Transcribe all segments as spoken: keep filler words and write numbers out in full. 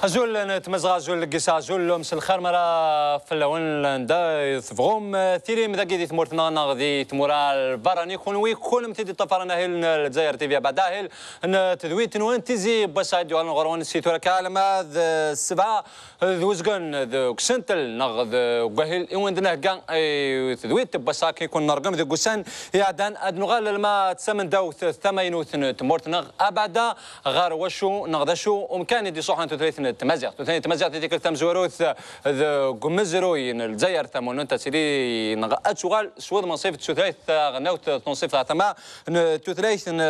Azul n tmazɣa, azul n gisa, azul lum s lxir mara fell-awen anda tebɣum tilim dagi di tmurt-nneɣ neɣ di tmura lbarrani, kunwi kunemti d-iṭṭafaren ahil n Lezzayer T V, abad ahil n tedwit-nwen Tizi n wass-a i d-yuɣalen ɣur-wen si tura kan alma d ssebɛa d uzgen deg usentel neɣ deg wahil i wen-d-nehegga i tedwit n wass-a akken i kun-nergem deg ussan iɛeddan. Ad nuɣal alma d tamendawt tamaynut n tmurt-nneɣ, abada ɣer wacu neɣ d acu umkan i d-iṣuḥen tutlayt n tmaziɣt. Tutlayt n tmaziɣt i tikkelt tamezwarut deg umezruy n Lezzayer tamunent ad tili neɣ ad tuɣal s wudem n ṣif d tutlayt taɣelnawt tunṣibt ɣer tama n tutlayt n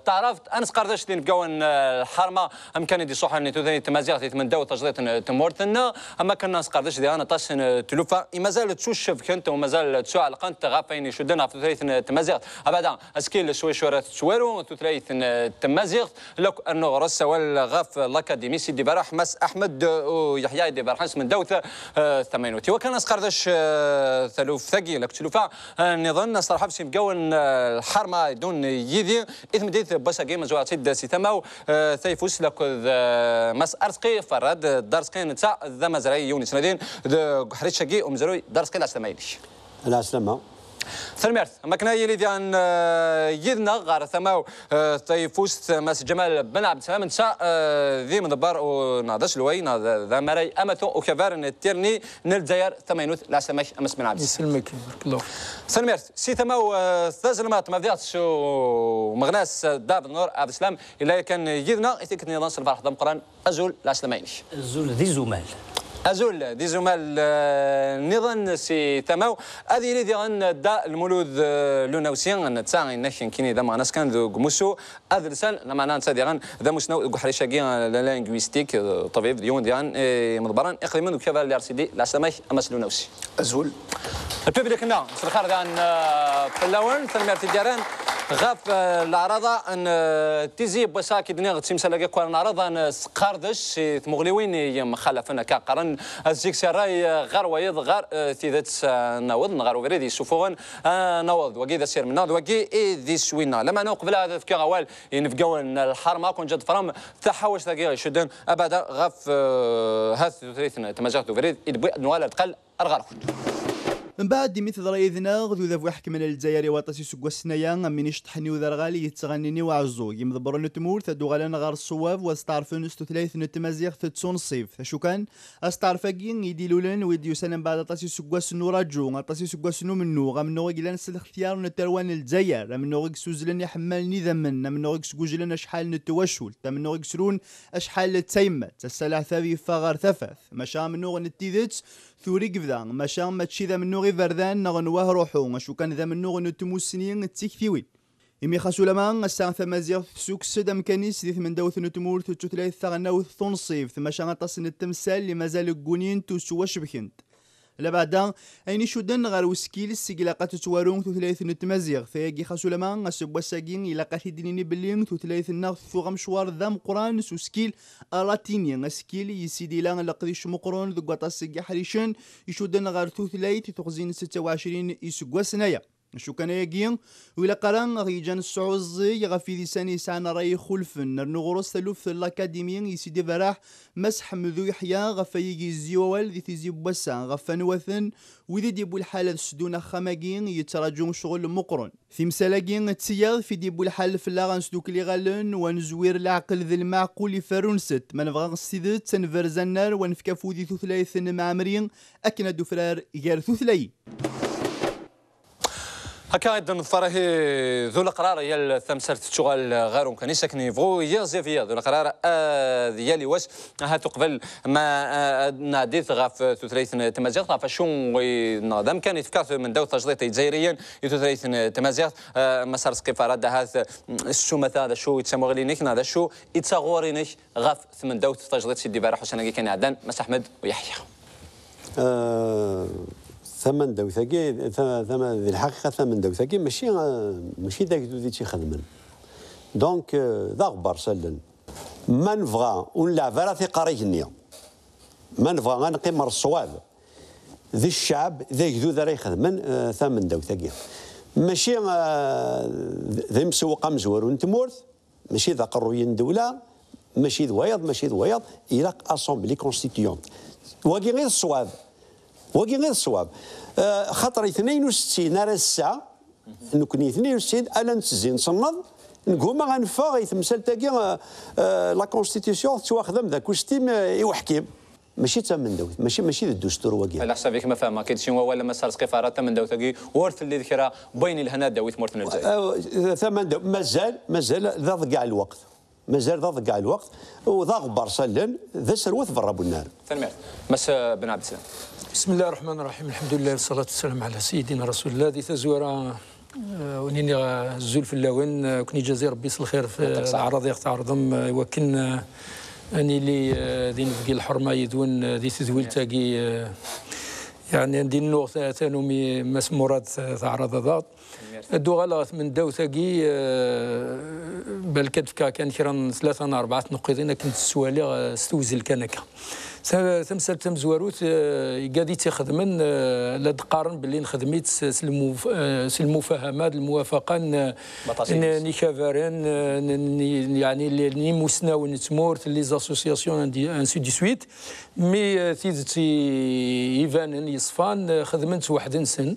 taɛrabt. Ad nesqerdec d inebgawen n lḥerma amkan i d-iṣuḥen i tutlayt n tmaziɣt i tmendawt tajdiṭ n tmurt-nneɣ, am akken ad nesqerdec diɣen aṭas n tlufa i mazal ttucebkent u mazal ttuɛelqent ɣef wayen icudden ɣef tutlayt n tmaziɣt. Abada askil s wacu ara tettwaru tutlayt n tmaziɣt, la k-, rnu ɣer-s awal ɣef l'Académie Sidi Berraḥ, Mass Ahmed Uyeḥya i d-iberrḥen s tmendawt, eh, tamaynut. Iwakken ad nesqerdec, eh, taluft-agi, la k-, tlufa, eh, nniḍen, asterḥeb s inebgawen, eh, lḥerma i d-iddun yid-i i tmeddit n wass-agi, mazwar-tt-id si tama-w, eh, Tayfust, la k-, d, eh, Mass Arezqi Ferrad, eh, Darezqi netta d amazray yiwen yettnadin deg uḥric-agi umezruy. Darezqi, lɛeslama-inek. Lɛeslama. Tanemmirt. Am akken ad yili diɣen, eh, yid-neɣ ɣer tama-w, eh, Tayfust, Mass Ǧamal Ben Ɛebdeslam, netta, eh, d imḍebber u-, neɣ d aselway neɣ d, d amaray amatu ukabar n tirni n Lezzayer tamaynut. Lɛeslama-k a Mass Ben Ɛebdeslam. Yesselmek, barakallahu. Tanemmirt. Si tama-w, eh, tazelmaḍt, ma bdiɣ s umeɣnas, eh, Dda Benur Ɛebdeslam, yella yakan yid-neɣ i tikkelt nniḍen s lferḥ d ameqqran. Azul, lɛeslama-inek. Azul d izumal. Azul d izumal, eh, nniḍen si tama-w. Ad yili diɣen Dda Lmulud, eh, Lunawsi, netta inek nekkini d ameɣnas kan deg umussu adelsan, lameɛna netta diɣen d amussnaw deg uḥric-agi, eh, la linguistique, eh, ṭṭbib, d yiwen diɣen, eh, imḍebbren iqdimen deg ukabar n l'R C D. Lɛeslama-k a Mass Lunawsi. Azul. Lpiblik-nneɣ, s lxir diɣen, eh, fell-awen, tanemmirt i d-yerran ɣef, eh, leɛraḍa n, eh, Tizi n wass-a, akken i d-nniɣ, d timsal-agi akk ara neɛreḍ ad nesqerdec si tmuɣliwin i yemxalafen, akka qqaren, ad zik si ṛṛay, eh, ɣer wayeḍ, ɣer, eh, tidet, eh, ad naweḍ, neɣ ɣer ubrid yessufuɣen, eh, ad naweḍ. D wagi i d asirem-nneɣ, d wagi i d iswi-nneɣ. Lameɛna uqbel ad fkeɣ awal i yinebgawen n lḥerma, ad ken-ǧeḍfrem taḥawact-agi icudden abada ɣef, eh, hat tutlayt n tmaziɣt d ubrid i d-wwi ad nuɣal ar deqqal. Ar ɣer-kent. Mbeɛd imi teḍra yid-neɣ d udabu iḥekmen Lezzayer i waṭas iseggasen aya, am win iceṭṭḥen i uderɣal i yettɣanin i uɛeẓẓug, imḍebbren n tmurt ad uɣalen ɣer ṣṣwab u ad steɛṛfen s tutlayt n tmaziɣt d tunṣibt. Acu kan, asteɛṛef-agi i d-ilulen wi d-yusan mbeɛd aṭas iseggasen n uraǧu, aṭas iseggasen n umennuɣ, amennuɣ i yellan s lextyar n tarwa n Lezzayer, amennuɣ i yessuzzlen iḥemmalen idammen, amennuɣ i yesgujlen acḥal n twacult, amennuɣ i yesrun acḥal d tayemmat. Ass-a leɛtab yeffeɣ ɣer tafat, maca amennuɣ n tidet tura i yebda, maca mačči d amennuɣ iberdan neɣ n wahruḥu, acu kan d amennuɣ n tmussni d tiktiwin. Imi xas ulama ass-a tamaziɣt tessukkes-d amkan-is di tmendawt n tmurt d tutlayt taɣelnawt tunṣibt, maca aṭas n temsal i mazal ggunint u ttwacebkent. Labeɛda, ayen icudden ɣer uskil seg ilaq ad tettwaru tutlayt n tmaziɣt, ayagi xas ulama aseggas-agi ilaq ad t-id-nini belli tutlayt-nneɣ tuɣ amecwar d ameqqran s uskil alatini, askil yis i d-ila leqdic meqqren deg waṭas n yiḥricen icudden ɣer tutlayt i teɣzi n setta u ɛecrin iseggasen aya. Acu kan ayagi, ur ilaq ara ad ɣ-yeǧǧ ad nesɛuẓẓeg ɣef yidisan yesɛan ṛṛay ixulfen, rnu ɣur-s taluft n l'Académie i Sidi Berraḥ, Mass Ḥmed Uyeḥya, ɣef wayagi yezzi wawal di tizi n wass-a, ɣef wanwa-ten wid i d-yewwi lḥal ad sdun axxam-agi yettraǧu ccɣel meqqren. Timsal-agi d tiyaḍ fi d-yewwi lḥal fell-aɣ ad nesdukkel iɣallen u ad nezwir leɛqel d lmeɛqul iferrun set, ma nebɣa s tidet ad nberz annar u ad nefk afud i tutlayt n Mɛemmri akken ad d-tufrar gar tutlayin. Akka i d-neḍfer ihi d uleqrar, yal tamsalt tettuɣal ɣer umkan-is akken yebɣu yiɣzif yiḍ uleqrar, ad yali wass. Ahat uqbel ma, eh, ad nɛeddit ɣef tutlayt n tmaziɣt, ɣef acu i, neɣ d amkan i tefka tmendawt tajdiṭ i Yizzayriyen i tutlayt n tmaziɣt, eh, Mass Arezqi Ferrad, ahat, mm, s umata d acu i d tamuɣli-inek neɣ d acu i d taɣuri-inek ɣef tmendawt tajdiṭ Sidi Berraḥ ussan-agi kan iɛeddan, Mass Aḥmed Uyeḥya. Eh, tamendawt-agi, ta-, tama-, di lḥaqiqa tamendawt-agi mačči, eh, mačči d agdud i tt-ixedmen. Donc, eh, d aɣebbar s allen. Ma nebɣa ur nleɛɛeb ara tiqarig-nni, ma nebɣa ad neqqim ɣer ṣṣwab, d cceɛb, d agdud ara ixedmen, eh, tamendawt-agi. Mačči, eh, d, d imsewweq amezwaru n tmurt, mačči d aqerruy n ddewla, Mačči d wayeḍ, mačči d wayeḍ, ilaq assemblée constituante. Wagi i d ṣṣwab. Wagi i d ṣṣwab. Eh, xaṭer i tnayen u settin ar ass-a, nekkni i tnayen u settin, ala nettezzi nsenneḍ, neguma ad neffeɣ i temsalt-agi, eh, eh, la constitution tettwaxdam d akustim, eh, i uḥkim. Mačči d tamendawt, mačči, mačči d ddustur wagi. Ala ḥsab-ik ma fehmeɣ-k-id s wawal, ama s ar zqif ara tamendawt-agi ur telli d kra n wayen ilhan ad d-tawi tmurt n Lezzayer. Eh, tamendawt, mazal, mazal d aḍeggeɛ lweqt. Mazal d aḍeggeɛ lweqt, u d aɣebbar s allen, d aserwet berra n unnar. Tanemmirt. Mass, eh, Ben Abdeslam. بسم الله الرحمن الرحيم. الحمد لله والصلاة والسلام على سيدنا رسول الله. Di tazwara, eh, ur nini, eh, azul fell-awen, eh, ur ken-ijazi Rebbi s lxir f leɛraḍ i ɣ-tɛerḍem, eh, i wakken, eh, ad nili, eh, d inebgi lḥerma yid-wen, eh, di tedwilt-agi, eh, yeɛni, ad d-innuɣ ta-, tanumi Mass Murad, eh, teɛraḍ ad aɣ-d. Ad d-uɣaleɣ ɣer tmendawt-agi, eh, balak ad d-fkeɣ kan kra n tlata neɣ rebɛa tneqqiḍin akken tt-ttwaliɣ, eh, s tewzel kan akka. Ta-, tamsalt tamezwarut, eh, igad i tt-ixedmen, eh, la d-qqaren belli nexdem-itt s, s lmuf-, eh, s lmufahama d lmuwafaqa n, n, n ikabaren, eh, n, n, yeɛni, n imusnawen n tmurt, les associations, ainsi de suite. Mi, eh, tidet i, ibanen yeṣfan, eh, xedmen-tt weḥd-nsen,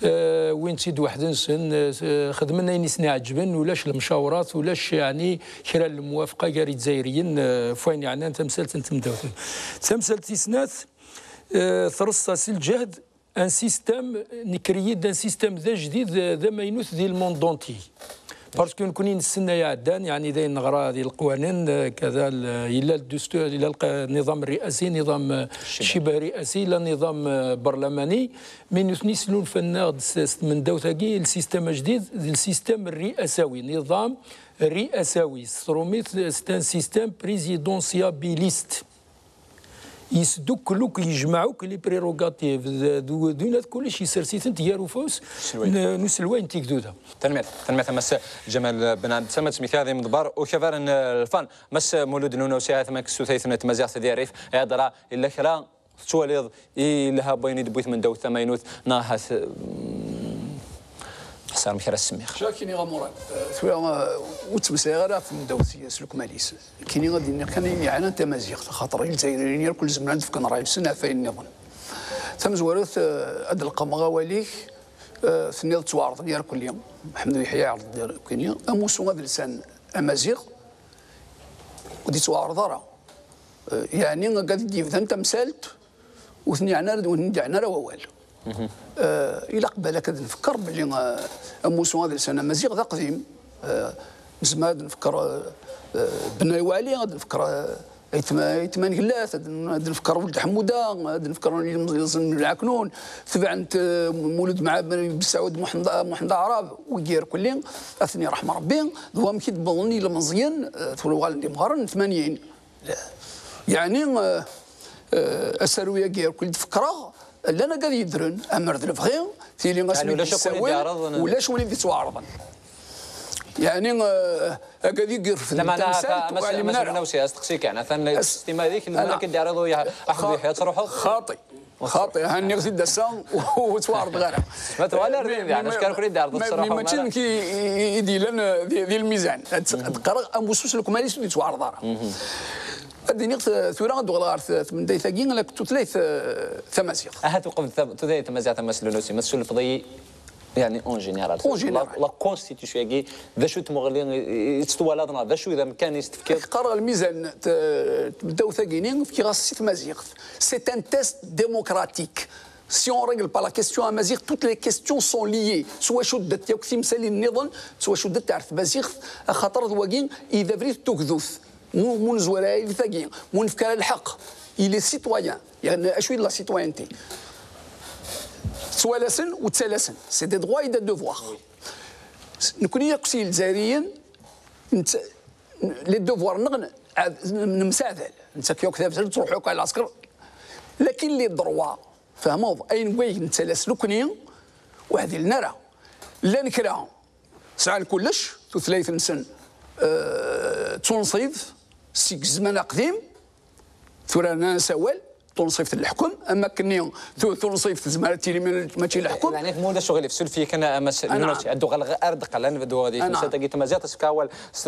eh, wwin-tt-id weḥd-nsen, eh, xedmen ayen i sen-iɛeǧben, ulac lemcawrat, ulac, yeɛni, kra n lemwafqa gar Izzayriyen, eh, f wayen yeɛnan tamsalt n temdawt. Tamsalt tis snat, eh, treṣṣa s lǧehd un système, nekri-d un système d ajdid, d amaynut di le monde entier. Parce que nekkni nessen ay ɛeddan, yeɛni d ayen neɣra di leqwanen, eh, kada l-, yella ddustur, yella lq-, nniḍam rriasi, nniḍam, eh, ccibh rriasi, yella nniḍam, eh, berlamani, mais nutni slunfan-aɣ-d s, s tmendawt-agi, le système ajdid, d le système rriasawi, nniḍam rriasawi, s trumit, c'est un système présidentiabiliste. Yesdukkel akk, yejmeɛ akk les prérogatives d, d, d winat kullec, yessers-itent gar ufus n, n uselway n tigduda. Tanemmirt, tanemmirt a Mass Ǧamal Ben Ɛebd Samad, smektiɣ ad imḍebber ukabar n, eh, lfan. Mass Mulud Lwennas, atma deg tutlayt n tmaziɣt di Rrif, ihedder-a, yella kra tettwaliḍ yelha n wayen i d-tewwi tmendawt tamaynut, neɣ ahat, mm, xsar amek ara s-semmiɣ. Akken iɣa Murad, eh, tura, eh, ur ttmeslayeɣ ara ɣef tmendawt s, s lekmal-is. Kini ad d-iniɣ kan ayen yeɛnan tamaziɣt, axaṭer Izzayriyen irkul zemren ad d-fken ṛṛay-nsen ɣef wayen nniḍen. Tamezwarut, eh, ad d-leqqmeɣ awal-ik, eh, tenniḍ ttwaɛerḍen irkelli. Ḥmed Yeḥya iɛerḍ-d irkelli. Amussu adelsan amaziɣ ur d-ittwaɛreḍ ara. Eh, yeɛni, agad i d-yebdan tamsalt, ur ten-yeɛni ara, ur ten-yeɛni ara wawal. Eh, ilaq balak ad nfekker belli, eh, amussu adelsan amaziɣ d aqdim. Eh, nezmer ad nfekker, eh, eh, Bennay Waɛli, ad nfekker, eh, Aytma, Aytma n Gellat, ad n-, ad nfekker Weld Ḥemmuda, ad nfekker Ilmeẓyen n Lɛeknun, tebɛent, eh, Mulud Mɛab, Saɛud Muḥend, Muḥend Aɛrab, wigi irkelli, ad ten-yerḥem Rebbi, d wamek i d-wwḍen yilmeẓyen, eh, tura uɣalen d imɣaren n tmanyin. Yeɛni, eh, eh, asaru-agi irkelli d-fekkreɣ, llan agad yeddren, amer d lebɣi, tili asmi d-yessawel, ulac win i d-yettwaɛerḍen. Yeɛni, eh, agad i irefden tamsalt, ur ɛlimen ara. As-, asteqsi kan, atan s timadik, lmulak i d-iɛriḍ Ḥmed Yeḥya, ad truḥeḍ? Xaṭi. Xaṭi, ha nniɣ-t-id ass-a, ur ttwaɛerḍeɣ ara. Ma tuɣal ar din, yeɛni, acku ar ken-id-iɛreḍ ad truḥeḍ. Mačči d nekk i, i, i d-yellan, eh, di, di lmizan. Ad, ad qqareɣ amussu s lekmal-is ur d-yettwaɛreḍ ara. Ad d-iniɣ t-, tura ad d-uɣaleɣ ɣer t-, tmendayt-agi, la tutlayt, eh, tamaziɣt. Ahat uqbel tam-, tutlayt tamaziɣt, a Mass Lwennas, ma tessulfeḍ-iyi, yeɛni, en général. En général. La, la constitution-agi, d acu tmuɣli i, i, i tt-twalaḍ, neɣ d acu d amkan i s-tefkiḍ? Qqareɣ lmizan, t-, tmendawt-agi-ni, fkiɣ-as si tmaziɣt. C'est un test démocratique. Si on règle pas la question amaziɣt, toutes les questions sont liées. S wacu ddant yakk timsalin nniḍen, s wacu ddant ar tmaziɣt, axaṭer d wagi i d abrid n tugdut. Mu, mu nezwar ara di tagi, mu nefk ara lḥeqq i les citoyens, yeɛni acu i d la citoyenneté? Tettwalasen u ttalasen, c'est des droits et des devoirs. Nekni yakk si Lezzairiyen, nett-, les devoirs-nneɣ n-, nemsaɛdal, nettak yakk tabzert, nettruḥ yakk ar lɛesker, lakin les droits, fehmeḍ, ayen n wayeg nettalas nekni, ur ɛdilen ara. Llan kra sɛan kullec, tutlayt-nsen, eh, d tunṣibt seg zzman aqdim, tura rnan-as awal, tunṣibt n leḥkem, am akken-nni tu-, tunṣibt tezmer ad tili ma-, mačči leḥkem. Yeɛni, ma ulac uɣilif, suref-iyi kan, a Mass Lwennas, ad uɣaleɣ ar deqqal, ad nebdu di temsalt-agi n tmaziɣt, asefk awal s,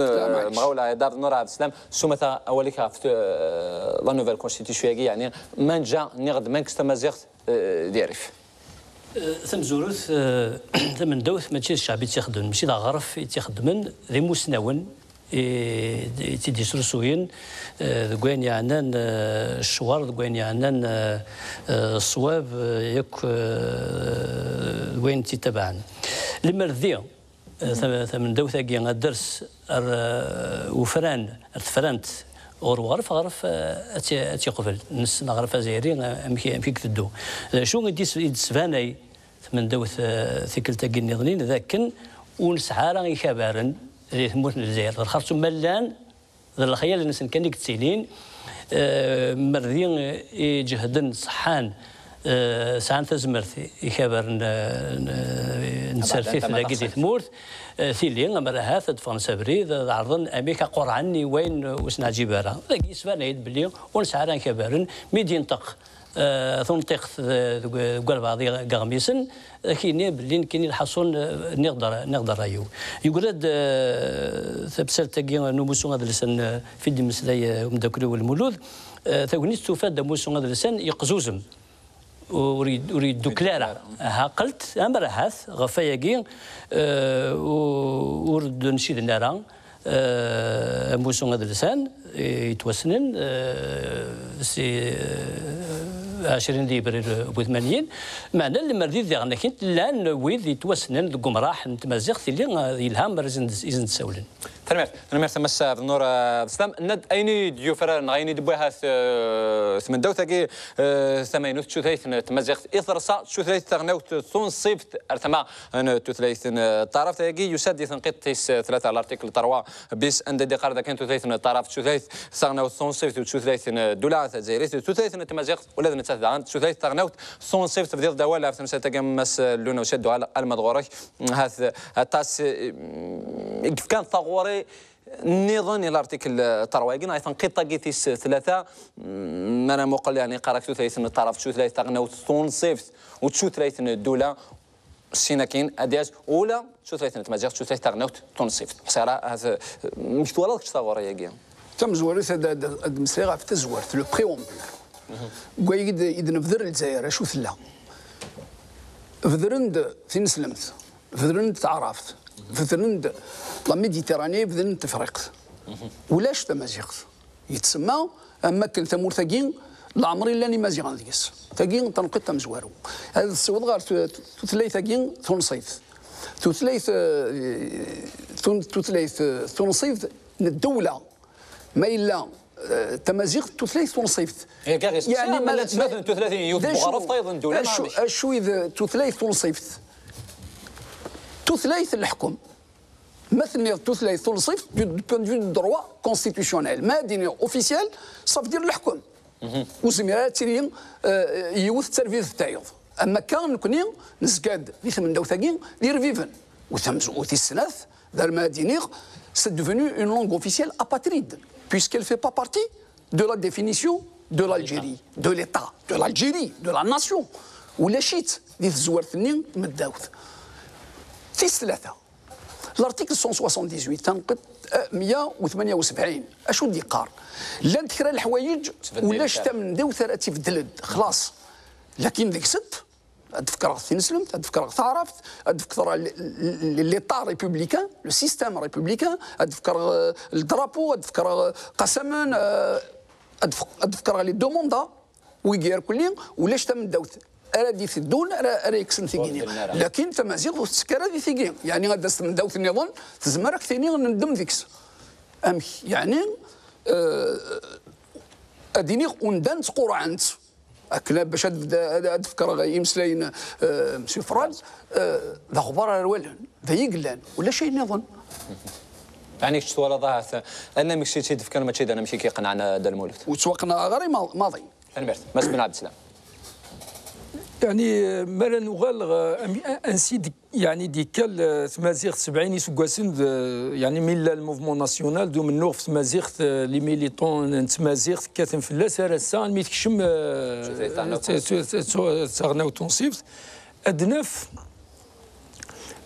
mɣawla Iḍarren Nura Ɛebd Slam, s umata awal-ik ɣef, eh, la nouvelle constitution-agi, yeɛni, ma neǧǧa, nniɣ-d, ma nekkes tamaziɣt, eh, di rrif. Eh, tamezwarut, eh, tamendawt mačči d ccɛeb i tt-ixeddmen, mačči d aɣref i tt-ixeddmen, d imusnawen i, i tt-id-yesrusuyen, eh, deg wayen yeɛnan, eh, ccwer, deg wayen yeɛnan, eh, eh, ṣṣwab, eh, yakk, eh, d wayen tt-ittabaɛen. Limer di, eh, ta-, tamendawt-agi ad d-ters ar, eh, ufran, ar tefrant ɣer uɣref, aɣref, eh, ad tt-, ad tt-yeqbel. Nessen aɣref azzayri, eh, amek, amek i iteddu. D acu i d-is-, i d-tesbanay tmendawt, eh, tikkelt-agi nniḍen, d akken ur nesɛi ara ikabaren di tmurt n Lezzayer. D lxerṣum ma llan, d lexyal-nsen kan i yettilin. Eh, merdi iǧehden ṣeḥḥan, eh, sɛan tazmert ikabaren, eh, n, n tsertit dagi di tmurt. Eh, tili, amer ahat ad ffɣen s abrid, ad ɛerḍen amek ad qurɛen i wayen ur sen-ɛǧib ara. Dagi yesbanay-d belli ur nesɛi ara ikabaren. Mi d-yenṭeq eh, tunṭiqt de-, deg, deg walbeɛḍ i-, iɣmisen, ad ak-yini belli nekkini lḥaṣun, eh, nniɣ-d ra-, nniɣ-d ṛṛay-iw. Yeggra-d, eh, tamsalt-agi n umussu adelsan, eh, fi d-yemmeslay, eh, umeddakel-iw Lmulud, eh, tagnit tufa-d amussu adelsan yeqzuzem. Ur yed-, ur yeddukel ara. Aha, qqelt, amer ahat, ɣef wayagi, eh, u-, ur d-nciden ara. Eh, amussu adelsan, eh, yettwassnen, eh, si, eh, ɛecrin di Yebrir bu tmanyin, meɛna lemmer di diɣen akint llan wid yettwassnen deg umraḥ n tmaziɣt, tili, eh, yelha mer i sen-d-, i sen-d-sawlen. Tanemmirt, tanemmirt a Mass Ɛebdennur, eh, Ɛebd Slam. Nna-d ayen i d-yufraren, neɣ ayen i d-tewwi ahat, eh, tmendawt-agi, eh, tamaynut, tutlayt n tmaziɣt i terṣa, tutlayt taɣnawt tunṣibt ar tama n tutlayt n, eh, taɛrabt. Ayagi yusa-d di tenqiḍt tis, eh, tlata, l'article trois bis, anda d-iqqar dakken tutlayt n taɛrabt, tutlayt taɣnawt tunṣibt, d tutlayt n ddula tazzayrit, d tutlayt n tmaziɣt, ula d nettat daɣen d tutlayt taɣnawt tunṣibt. Tebdiḍ-d awal ɣef temsalt-agi a Mass Lwennas, ad d-uɣaleɣ alma d ɣur-k. Hat, aṭas, eh, i yefkan taɣuri nniḍen i l'article trois-agi, neɣ i tenqiḍt-agi tis tlata, mm, mi ara muqel, yeɛni, qqar-ak tutlayt n taɛrabt, tutlayt taɣnawt tunṣibt, u tutlayt n ddula, sin akin ad d-yas ula tutlayt n tmaziɣt, tutlayt taɣnawt tunṣibt. Ḥṣiɣ ara, hat, amek twalaḍ kečč taɣuri-agi? Tamezwarut, ad, ad, ad d-mmeslayeɣ ɣef tazwart, le préambule. Deg wayagi i d-, i d-nebder Lezzayer, acu tella. Bedren-d tineslemt, bedren-d taɛrabt, bedren-d la Méditerranée, bedren-d Tefriqt. Ulac tamaziɣt. Yettsemma am wakken tamurt-agi leɛmer i llan Imaziɣen deg-s. Tagi d tanqiḍt tamezwarut. Ad ssiwḍeɣ ɣer tu-, tu-, tutlayt-agi tunṣibt. Tutlayt, eh, tun-, tutlayt, eh, tunṣibt n ddewla. Ma yella, eh, tamaziɣt d tutlayt tunṣibt. Yeɛni, ma llant snat n tutlatin, yiwet n uɣref, tayeḍ n ddula, acu, acu i d tutlayt tunṣibt? Tutlayt n leḥkem. Ma tenniḍ tutlayt tunṣibt, du, du point de vue du droit constitutionnel, ma ad iniɣ officiel, ça veut dire leḥkem. Ur tezmir ara ad tili, eh, yiwet d tarbit d tayeḍ. Am akka, nekni nezga-d di tmendawt-agi d irbiben. U tamez-, u tis snat, d arma ad iniɣ, c'est devenu une langue officielle apatride, puisqu'elle fait pas partie de la définition de l'Algérie, de l'État, de l'Algérie, de la nation. Ulac-itt di tezwart-nni n tmeddawt. Tis tlata, l'article cent soixante-dix-huit, tanqiḍt, eh, meyya u tmenya u sebɛin, acu d-yeqqar? Llant kra leḥwayeǧ ulac tamendawt ara tt-ibeddlen, xlaṣ. Lakin deg-sent, ad d-fekreɣ tineslemt, ad d-fekreɣ taɛrabt, ad d-fekreɣ l-, l-, l-, l'État républicain, le système républicain, ad d-fekreɣ, euh, le drapeau, ad d-fekreɣ, euh, qasamen, euh, ad d-fek-, ad d-fekreɣ les deux mandats, wigi irkelli, ulac tamendawt ara d-iteddun, ara, ara yekksen tigini. Lakin tamaziɣt ur tettekk ara di tigi. Yeɛni ad d-tas tmendawt nniḍen, tezmer ad k-tini neddem deg-s. Amek? Yeɛni, euh, ad iniɣ undan ttqurɛen-tt. Akken bac ad, ad, ad fkeɣ imeslayen, eh, Monsieur Fran, eh, d axbaṛ ara walen, d ay i yellan, ulac ayen nniḍen. Ɛni kečč twalaḍ ahat anamek i tt-id-fkan mačči d anamek i k-iqenɛen a Dda Lmulud? Ur ttwaqenɛeɣ ara i ma-, maḍi. Tanemmirt. Mass Ben Ɛebd Slam. Yeɛni, mi ara nuɣal ɣer, am-, ansi d-, yeɛni, d-ikka, eh, tmaziɣt sebɛin iseggasen, d, yeɛni, mi yella le mouvement national d umennuɣ ɣef tmaziɣt, eh, les militants n tmaziɣt kkaten fell-as ar ass-a, almi tekcem, eh, Tutlayt taɣelnawt t-, t-, t-, t-, taɣelnawt tunṣibt. Ad naf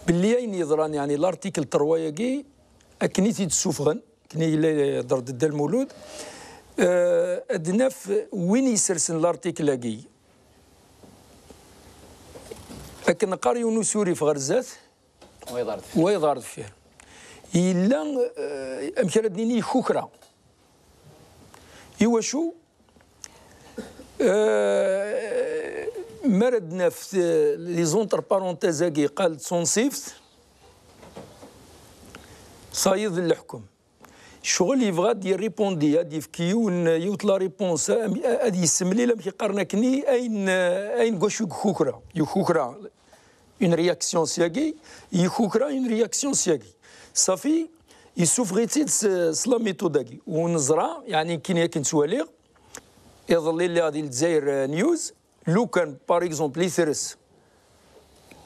belli ayen yeḍran, yeɛni, l'article trois-agi, akken i t-id-ssufɣen, akken i yella yehder-d Dda Lmulud, eh, ad naf win yessersen l'article-agi, akken neqqar, yiwen usurif ɣer zdat, Wayeḍ ar deffir. Wayeḍ ar deffir. Yella, eh, amek ara d-nini, yekukra. Iwacu? Eh, mi ara d-naf, eh, les entre parenthèses-agi, qal d tunṣibt, tayeḍ n leḥkem. Ccɣel yebɣa ad d-yerripondi, ad d-yefk yiwen, yiwet la réponse, am-, ad yessemlil, amek i qqaren akkenni, ayen, ayen deg wacu i yekukra. Yekukra une réaction syagi, yekukra une réaction syagi. Safi, yessufeɣ-itt-id s, s la méthode-agi. U neẓra, yeɛni, nekkini akken ttwaliɣ, iḍelli lliɣ di Lezzayer, eh, News, lukan, par exemple, i tres,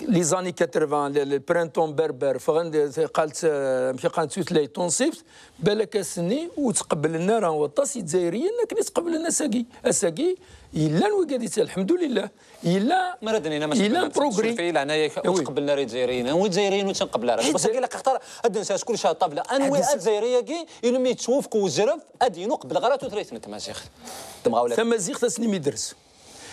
les années quatre-vingts, le, le printemps berbère, ffɣen-d, qalt, eh, amek i qqaren, tutlayt tunṣibt, balak ass-nni ur tt-qebblen ara waṭas Izzayriyen akken i tt-qeblen ass-agi. Ass-agi, yellan wigad i tt-, lḥemdulillah, yella, Mi ara d-nini, ma yella tqebbel, progrès. Surfi, leɛnaya-k, ur Oui. tqebblen ara Izzayriyen. Anwa Izzayriyen ur tt-nqebbel ara? Izzay- Parce que ilaq axtar ad d-nessers kullec ɣer ṭṭabla. Anwa Ad d-nessers- Azzayri-agi, ilmi yettwufq uzref, ad yini ur qebbleɣ ara tutlayt n tmaziɣt. Temɣawla. Tamaziɣt ass-nni mi dres.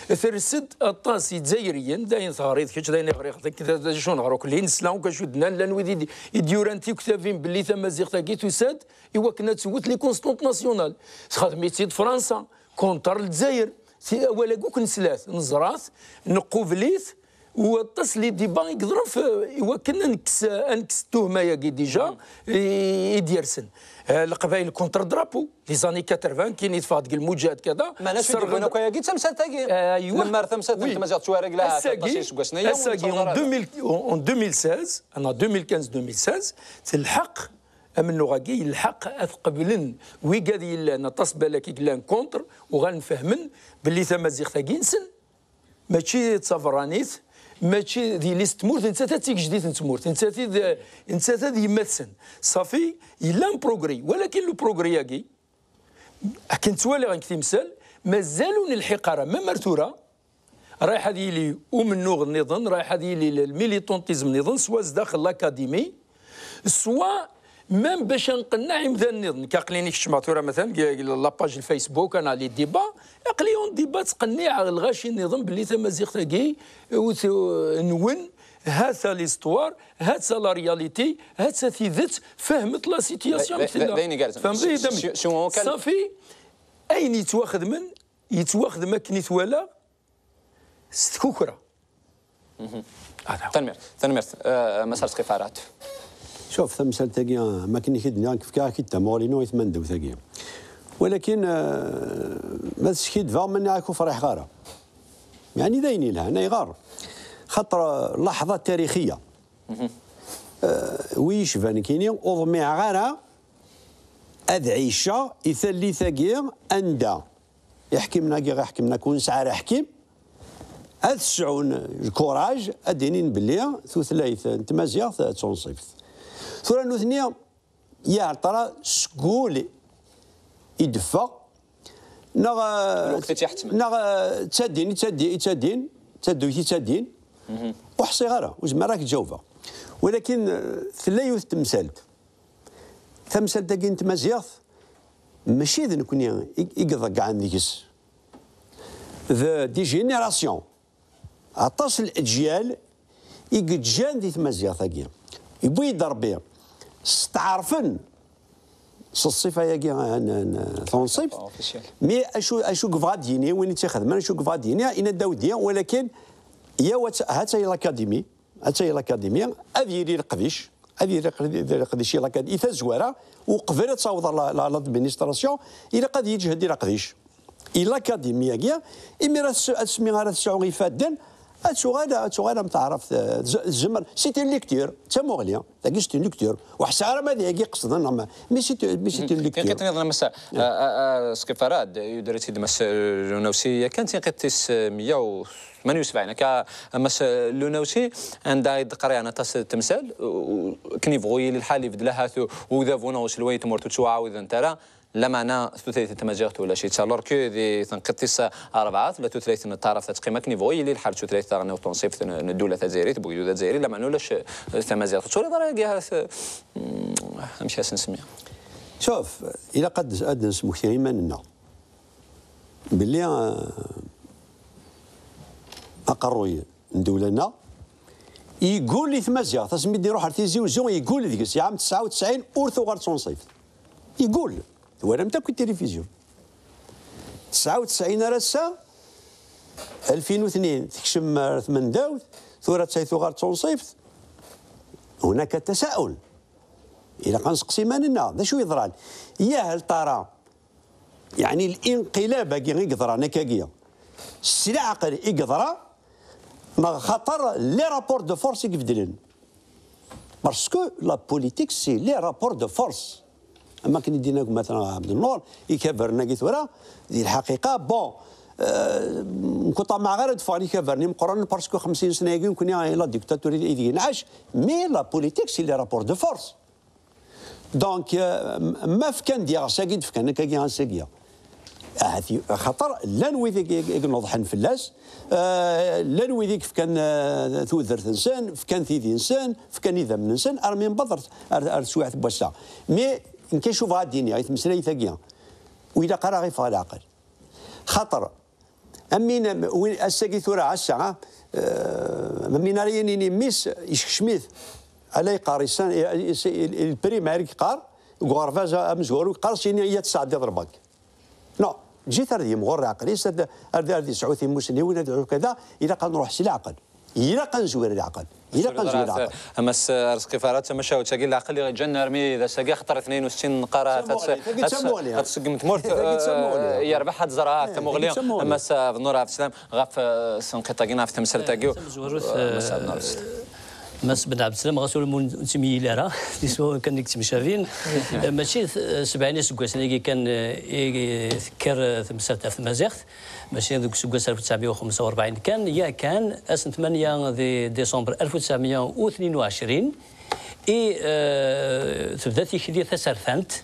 Ters-d aṭas Izzayriyen, d ayen teɣriḍ kečč, d ayen i ɣriɣ, d acu neɣra akk, nesla akk acu d-nnan, llan wid i d-, i d-yuran tiktabin belli tamaziɣt-agi tusa-d i wakken ad tewwet les constantes nationales. Texdem-itt-id Fransa, contre Lezzayer. Ti-, awal-agi akk nesla-t, neẓra-t, nequbel-it, u aṭas les débats i yeḍran f-, i wakken ad nekkes, ad nekkes tuhma-agi déjà, i, i d-yersen. Eh, Leqbayel contre drapeau, les années quatre-vingts, kien yeteffeɣ deg lmuǧahad kada. Meɛna acu i d-yewwin akk ayagi d tamsalt-agi. Aywa. Lemmer tamsalt n Oui. tmaziɣt ttwarregla aṭas Ass-agi, iseggasen-aya, ur ass-agi, nettawḍ en ara. deux mille, en, en deux mille seize, en deux mille quinze, deux mille seize, telḥeq, amennuɣ-agi yelḥeq ad qeblen wigad yellan aṭas balak i yellan contre, uɣalen fehmen belli tamaziɣt-agi nsen. Mačči d taberranit, mačči d yelli-s n tmurt, nettat d tigejdit n tmurt, nettat i d, nettat d yemma-tsen. Safi, yella un progrès, walakin le progrès-agi, akken ttwaliɣ nekk timsal, mazal ur nelḥiq ara, même ar tura, rayeḥ ad yili umennuɣ nniḍen, rayeḥ ad yili le militantisme nniḍen, swa zdaxel l'akadimi, swa même bac ad nqenneɛ imdanen nniḍen. Nekk aql-in i kecmeɣ tura, matalan, deg, deg la page Facebook, ana les débats, aql-i en débat, ttqenniɛeɣ lɣaci nniḍen belli tamaziɣt-agi, ur t-, nwen, ha-tt-a l'histoire, ha-tt-a la réalité, ha-tt-a tidet, fehmet la situation D-, amek d-, tella. d-, d ayen igerrzen. Tfehmeḍ-iyi-d Si-, amek? si-, si-, si-, Safi, ayen yettwaxedmen, yettwaxdem akken i t-walaɣ, s tkukra. Tanemmirt, tanemmirt, eh, Mass Arezqi Ferhat. Šuf, tamsalt-agi, am akken i k-id-nniɣ, nekk fkiɣ-ak-id tamuɣli-inu i tmandawt-agi. Walakin, eh, ma teskidbeɣ, ma nniɣ-ak ur friḥeɣ ara. Yeɛni d ayen yelhan, ayɣer? Xaṭer, eh, laḥḍa tarixiya. Eh, wi yecban nekkini, ur ḍmiɛeɣ ara ad ɛiceɣ i tallit-agi anda iḥkimen-agi, iḥkimen-agi, ur nesɛi ara aḥkim, ad sɛun lkuraj ad d-inin belli tutlayt n tmaziɣt d tunṣibt. Tura nutni, yeɛṭer seg wul i d-ffeɣ, neɣ, Lweqt i tt-iḥettmen. neɣ, eh, ttadin, i ttadin, i ttadin, ttaduyt i ttadin, ur ḥṣiɣ ara, ur zmireɣ ad k-ǧawbeɣ. Walakin, eh, tella yiwet n temsalt. Tamsalt-agi n tmaziɣt, mačči d nekkni i, i iḍeggɛen deg-s. D des générations. Aṭas n leǧyal i yeǧǧan di tmaziɣt-agi. Yewwi-d Ṛebbi, steɛṛfen s ṣṣifa-agi n, n, tunṣibt. Officiel. Mi acu, acu yebɣa ad d-yini, win i tt-ixedmen, acu yebɣa ad d-yini, yenna-d Dawdi, walakin, yaw, ha-tt-, ha-tt-aya l'Académie, ha-tt-aya l'Académie, ad yili leqdic, ad yili leqdic i l'Académie, i tazwara, uqbel ad taweḍ la, la, l'administration, ilaq ad yeǧhed i leqdic. I l'Académie-agi, imir ad s-, asmi ara tesɛu ifadden, Ad tuɣal, ad tuɣal am taɛrabt, eh, tz-, tzemmer, c'est une lecture, d tamuɣli, tagi c'est une lecture. Ur ḥṣiɣ ara ma d yagi qesden, neɣ ma, mais c'est, mais c'est une lecture. Tiqit nniḍen, a Massa, a, a, a, Sqif Farad, yuder-itt-id Mass Lunawsi, yakan tiqit tis, eh, meyya u tmanya u sebɛin, akka, a Mass Lunawsi, anda i d-qriɛen aṭas n temsal, u, u, akken yebɣu yili lḥal, ibeddel ahat u, udabu neɣ uselway n tmurt ur ttwaɛawdent ara, lameɛna tutlayt n tmaziɣt ulac-itt. Alors que di tenqiḍt tis rebɛa, tella tutlayt n taɛrabt ad teqqim akken yebɣu yili lḥal, d tutlayt taɣelnawt tunṣibt n, n ddula tazzayrit, n wegdud azzayri, lameɛna ulac, eh, tamaziɣt. Ur turiḍ ara agi ahat, eh, mm, amek ad s-nsemmi? Šuf, ilaq ad, ad nesmekti iman-nneɣ belli, eh, aqerruy n ddula-nneɣ yeggul i tmaziɣt. Asmi d-iruḥ ar Tizi Uzzu, yeggul deg-s. Yeɛam tesɛa u tesɛin ur tuɣal d tunṣibt. Yeggul. Twalam-t akk i tilifizyu. Tesɛa u tesɛin ar ass-a, alfin u tnin, tekcem ar tmendawt, tura ttay tuɣal d tunṣibt. هناك تساؤل. Ilaq ad nseqsi iman-nneɣ, d acu yeḍran? Yah, hal tara, yeɛni, linqilab-agi i yeḍran akkagi, s leɛqel i yeḍra, neɣ xaṭer les rapports de force i ibeddlen? Parce que la politique, c'est les rapports de force. Am akken i d-yenna gma-tneɣ Ɛebdennur, ikabren-agi tura, di lḥaqiqa, bon, euh, nekk ur ṭṭamaɛeɣ ara ad ffɣen ikabren imeqqranen, parce que xemsin sna-agi nekni, la dictature ideg nɛac, mais la politique, c'est les rapports de force. Donc, euh, ma fkan-d iɣes-agi d-fkan akkagi ass-agi, ahat y-, axaṭer llan wid i, i, i ineḍḥen fell-as, euh, llan wid i yefkan, euh, tudert-nsen, fkan tidi-nsen, fkan idammen-nsen, armi newweḍ ar, ar, ar teswiɛt n wass-a. Mais nekk acu bɣa ad d-iniɣ i tmeslayt-agi, ur ilaq ara ɣ-iffeɣ leɛqel. Xaṭer, am win, am win ass-agi tura, ass-a, eh, am win ara yinin mmi-s, yeskcem-it. Ala yeqqar, yessen, i, i, i, lprim ara yeqqar, deg uɣerbaz amezwaru yeqqar, sini i ad tesɛeddiḍ lbank. Non, ǧǧet ar d yimɣur leɛqel-is, ar d, ar d, ar d yesɛu timusniwin, ad yesɛu kada, ilaq ad nruḥ s leɛqel. Ilaq ad nezwir leɛqel. Ilaq ad nezwir leɛqel. A Mass Arezqi Farad, tamacahut-agi n leɛqel i ɣ-iǧǧan armi d ass-agi, axaṭer i tnin u settin neqqar ad, ad, ad tṣeggem tmurt, eh, yerbeḥ ad ẓreɣ, ah, tamuɣli. A Mass Bennuṛ Ɛebdeslam, ɣef, eh, tenqiḍt-agi neɣ ɣef temsalt-agi, eh, Mass Bennuṛ Ɛebdeslam. Mass Ben Ɛebdeslam, ɣas ur, ur nettemyil ara, d iswa kan i yettemcabin. Eh, mačči t-, sebɛin iseggasen-agi kan, eh, i, i tekker, eh, temsalt ɣef tmaziɣt. Mačči deg useggas alef u tesɛemya u xemsa u rebɛin kan, yakan, ass n tmanya di décembre alef u tesɛemya u tnin u ɛecrin, i, eh, tebda tikli tasertant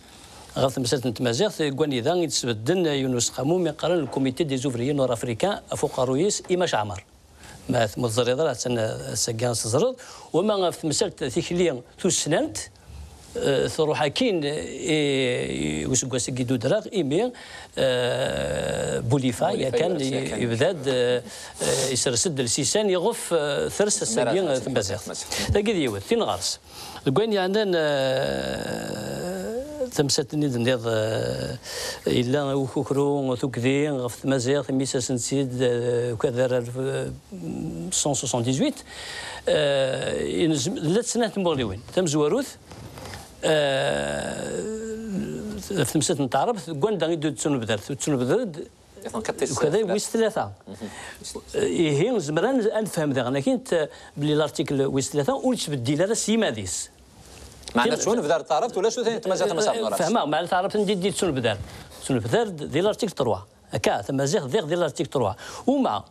ɣef temsalt n tmaziɣt, deg wanida i d-sbedden yiwen n useqqamu mi qqaren le Comité des Ouvriers Nord-Africains ɣef uqerruy-is Imma Ceɛmer. Ma t-, ma teẓriḍ ara, attan, eh, ass-agi ad teẓreḍ. Wama ɣef temsalt tikli tussnant, eh, truḥ akkin i, i useggas i d-udreɣ, imi, eh, Bulifa, Bulifa yakan, yebda-d, i-, yakan, yebda-d, eh, eh, yesres-d lsisan iɣef, eh, ters ass-agi, eh, tmaziɣt. Tagi d yiwet, tin ɣer-s. Deg wayen yeɛnan, eh, tamsalt-nni d-tenniḍ, eh, yella ukukru, tukdi ɣef tmaziɣt, imi sers-tt-id, eh, ukader alef, eh, cent soixante-dix-huit, eh, inezm-, llant snat tmuɣliwin. Tamezwarut, eh, ɣef temsalt n taɛrabt, deg wanda i d-tettunebder, tettunebder-d ukad-agi wis tlata. Ihi, nezmer ad n-, ad nefhem daɣen akkin belli l'article wis tlata ur yettbeddil ara s yiman-is. Meɛna tettunebder taɛrabt ulac ur tmaziɣt, a Mass Ɛebdennur. Fehmeɣ, meɛna taɛrabt n di, di tettunebder. Tettunebder di l'article trois. Akka, tamaziɣt diɣ di l'article trois. Uma,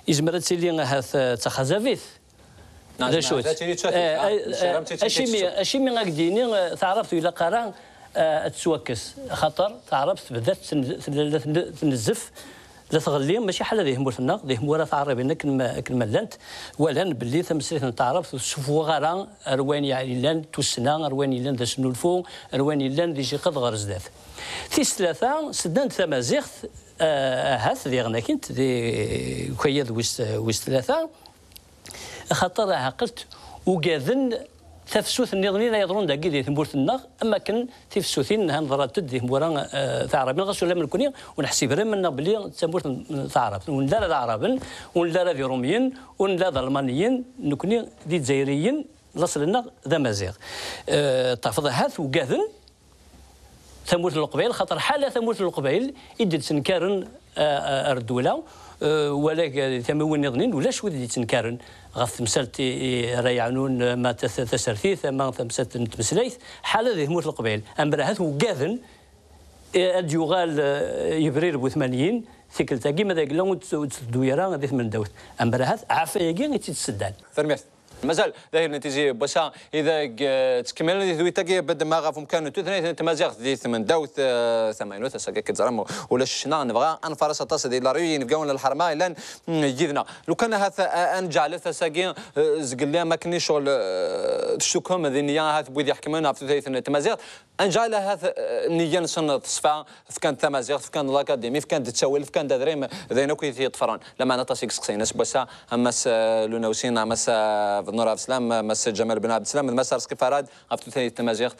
yezmer ad tili ahat, eh, d taxazabit. D acu-tt? Eh, eh, acimi, acimi ad k-d-yini, eh, taɛrabt ur ilaq ara, eh, ad tettwakkes? Axaṭer taɛrabt tebda ten-, ten-, la ten-, tnezzef, la tɣelli, mačči ḥala di tmurt-nneɣ, di tmura taɛrabin akken ma, akken ma llant, walan belli tameslayt n taɛrabt ur tessuffuɣ ara ar wayen yellan tussna, ar wayen yellan d asnulfu, ar wayen yellan d iciqeḍ ɣer zdat. Tis tlata, seddan-d tamaziɣt, eh, ahat diɣen akkin di ukayad wis, wis tlata, axaṭer ɛqelt ugaden tafsut nniḍen i la yeḍrun dagi di tmurt-nneɣ, am akken tifsutin han ḍrant-d di tmura, eh, taɛrabin, ɣas ulamma nekni ur neḥsib ara iman-nneɣ belli d tamurt n, n taɛrabt. Ur nelli ara d aɛraben, ur nelli ara d irumyen, ur nelli ara d almaniyen, nekni d izzayriyen, laṣel-nneɣ d amaziɣ. Eh, tafeḍ ahat ugaden tamurt n Leqbayel, xaṭer ḥala tamurt n Leqbayel i d-yettenkaren, eh, eh, ar ddula, Eh, wala g-, tamiwin nniḍen, ulac wid d-yettenkaren ɣef temsalt i, i ara yeɛnun, eh, ama tas-, tasertit, ama tamsalt n tmeslayt, ḥala di tmurt n Leqbayel. Amer ahat uggaden, eh, ad d-yuɣal, eh, yebrir bu tmanyin, tikkelt-agi ma d agla ur tt-, ur tetteddu ara di tmendawt. Amer ahat ɛafayagi i tt-id-sseddan. Tanemmirt. Mazal d ahil n Tizi n wass-a ideg, eh, ttkemmilen di tedwilt-agi, bedma ɣef umkan n tutlayt n tmaziɣt di tmendawt, eh, tamaynut. Ass-agi akka teẓram, ulac ccna, nebɣa ad nfares aṭas di la rue yinebgawen n lḥerma yellan, mm, yid-neɣ. Lukan ahat, eh, ad nǧeɛlet ass-agi, eh, zgelli am akken i ccɣel, eh, tcukkem di nniya ahat n wid iḥekmen ɣef tutlayt n tmaziɣt. Anǧal ahat, eh, nniya-nsen teṣfa, fkan-d tamaziɣt, fkan-d lakadimi, fkan-d ttawil, fkan-d adrim, d ayen akk i t-yeṭṭfren. Lameɛna aṭas i yesseqsayen aseggas-a, am Mass, eh, Lunawsin, am Mass, eh, Bennour Abeslam, am Mass Ǧamal Ben Abdeslam, d Mass Arezqi Farad, ɣef tutlayt tamaziɣt.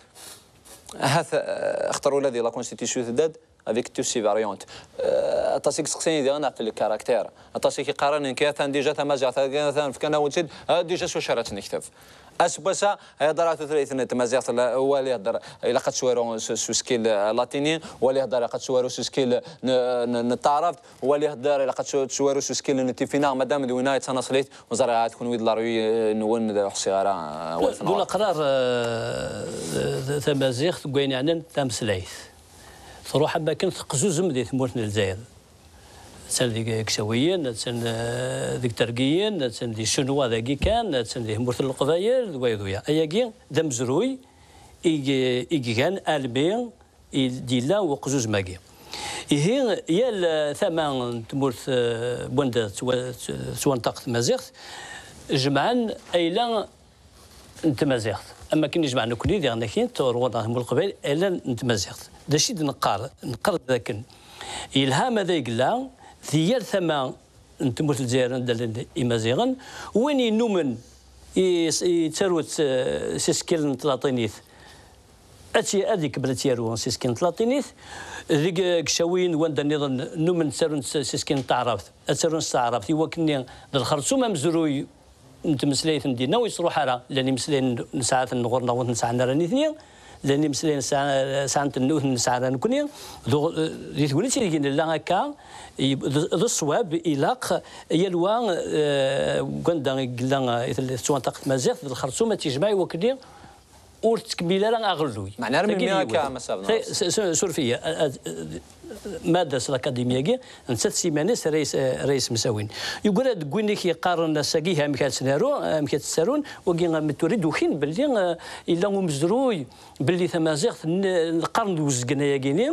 Ahat, eh, xaṭer ula di la constitution tedda-d avec toutes ses variantes. Eh, aṭas i yesseqsayen diɣen ɣef le caractère. Aṭas i k-iqqaren nekk atan déjà tamaziɣt, atan fkan-awen-tt-id, ah, déjà s wacu ara tt-nekteb. Aseggas-a, ihedder ɣef tutlayt n tmaziɣt, la, wali ihedder, ilaq ad tettwaru s, s uskil, eh, latini, wali ihedder ilaq ad tettwaru s uskil n, n, n taɛrabt, wali ihedder ilaq ad tettwaru s uskil n tifinaɣ, madam d winna yettanaṣlit, ur ẓriɣ ahat kunwi d la rue, eh, nwen, d ḥsiɣ ara, eh, awal d ulaqrar, eh, d, d tamaziɣt deg wayen yeɛnan tameslayt. Truḥ am wakken teqzuzem di tmurt n Lezzayer. Attan deg Iksawiyen, attan, eh, deg Tergiyen, attan di Ccinwa dagi kan, attan di tmurt n Leqbayel, d wayeḍ uya. Ayagi d amezruy i g-, i igan almi i d-yella uqzuzem-agi. Ihi, yal, eh, tama n tmurt, eh, n wanda tettwa-, tettwanṭaq tmaziɣt, jemɛen ayla n tmaziɣt. Am wakken i jemɛen nekkni diɣen akkin, ɣur-neɣ At Leqbayel, ayla n tmaziɣt. D acu i d-neqqar? Neqqar d akken yelha ma d ay yella di yal tama n tmurt n Lezzayer anda llan imaziɣen, win yennumen i, yettaru s, s isekkilen n tlaṭinit, ad tt-, ad ikemmel ad tt-yaru s isekkilen n tlaṭinit. Deg, deg Iksawiyen d wanda nniḍen nnumen ttarun s, s isekkilen n taɛrabt, ad ttarun s taɛrabt, i wakken-nni d lxerṣum amezruy n tmeslayt n dinna ur yettruḥ ara. Llan imeslayen nesɛa-ten ɣur-neɣ ur ten-sɛan ara nitni, llan imeslayen sɛa-, sɛan-ten ur ten-nesɛa ara nekni. D, di tegnit ideg nella akka, i, d, d ṣṣwab, ilaq yal wa, eh, deg wanda i yella, eh, i tella tettwanṭaq tmaziɣt, d lxerṣum ad tt-yejmeɛ i wakken ur tettkemmil ara aɣelluy. Meɛna ar melmi akka, a Mass Abner? Suref-iyi, ma d-as lakadimi-agi, nettat s iman-is ara yes-, ara yesmesawin. Yeggra deg win i k-yeqqaren ass-agi, amek ad tt-naru, amek ad tt-ttarun, wagi, am tura i d-ukin belli, eh, yella umezruy, belli tamaziɣt n, n lqern d uzgen ayagi-ni,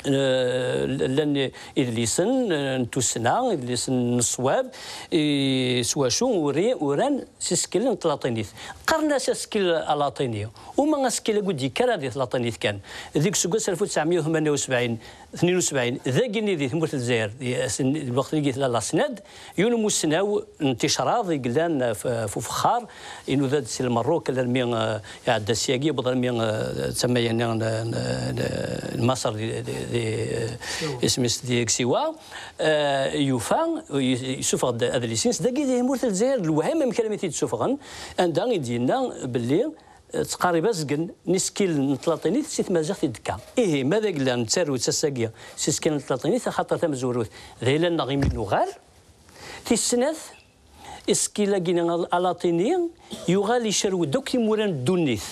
eh, llan idlisen, eh, n tussna, idlisen n ṣṣwab, i, s wacu uri-, uran s isekkilen n tlaṭinit. Qqaren-as asekkil alaṭini. Uma asekkil-agi ur d-yekker ara di tlaṭinit kan. Deg useggas alef u tesɛemya u tmenya u sebɛin, tnin u sebɛin, dagi-nni di tmurt n Lezzayer, di asen-, lweqt-nni i tella la SNED, yiwen umussnaw n ticraḍ i yellan f-, f ufexxar, inuda-d si Lmerruk alarmi, eh, iɛedda syagi, yewweḍ armi, eh, d tama-yanni n, n, n, n Maṣer di, di, di, eh, isem-is di Ksiwa, eh, yufa, y-, yessufeɣ-d adlis-ines, dagi di tmurt n Lezzayer, d lewham amek armi t-id-ssufɣen, anda i d-yenna belli, eh, ttqarib azgen n isekkilen n tlaṭinit si tmaziɣt i d-tekka. Ihi, ma d agla nettaru-tt ass-agi s isekkilen n tlaṭinit, axaṭer tamezwarut d ayla-nneɣ imi nuɣal, tis snat, isekkil-agi-ni al-, alaṭini yuɣal icerrew-d akk timura n ddunit.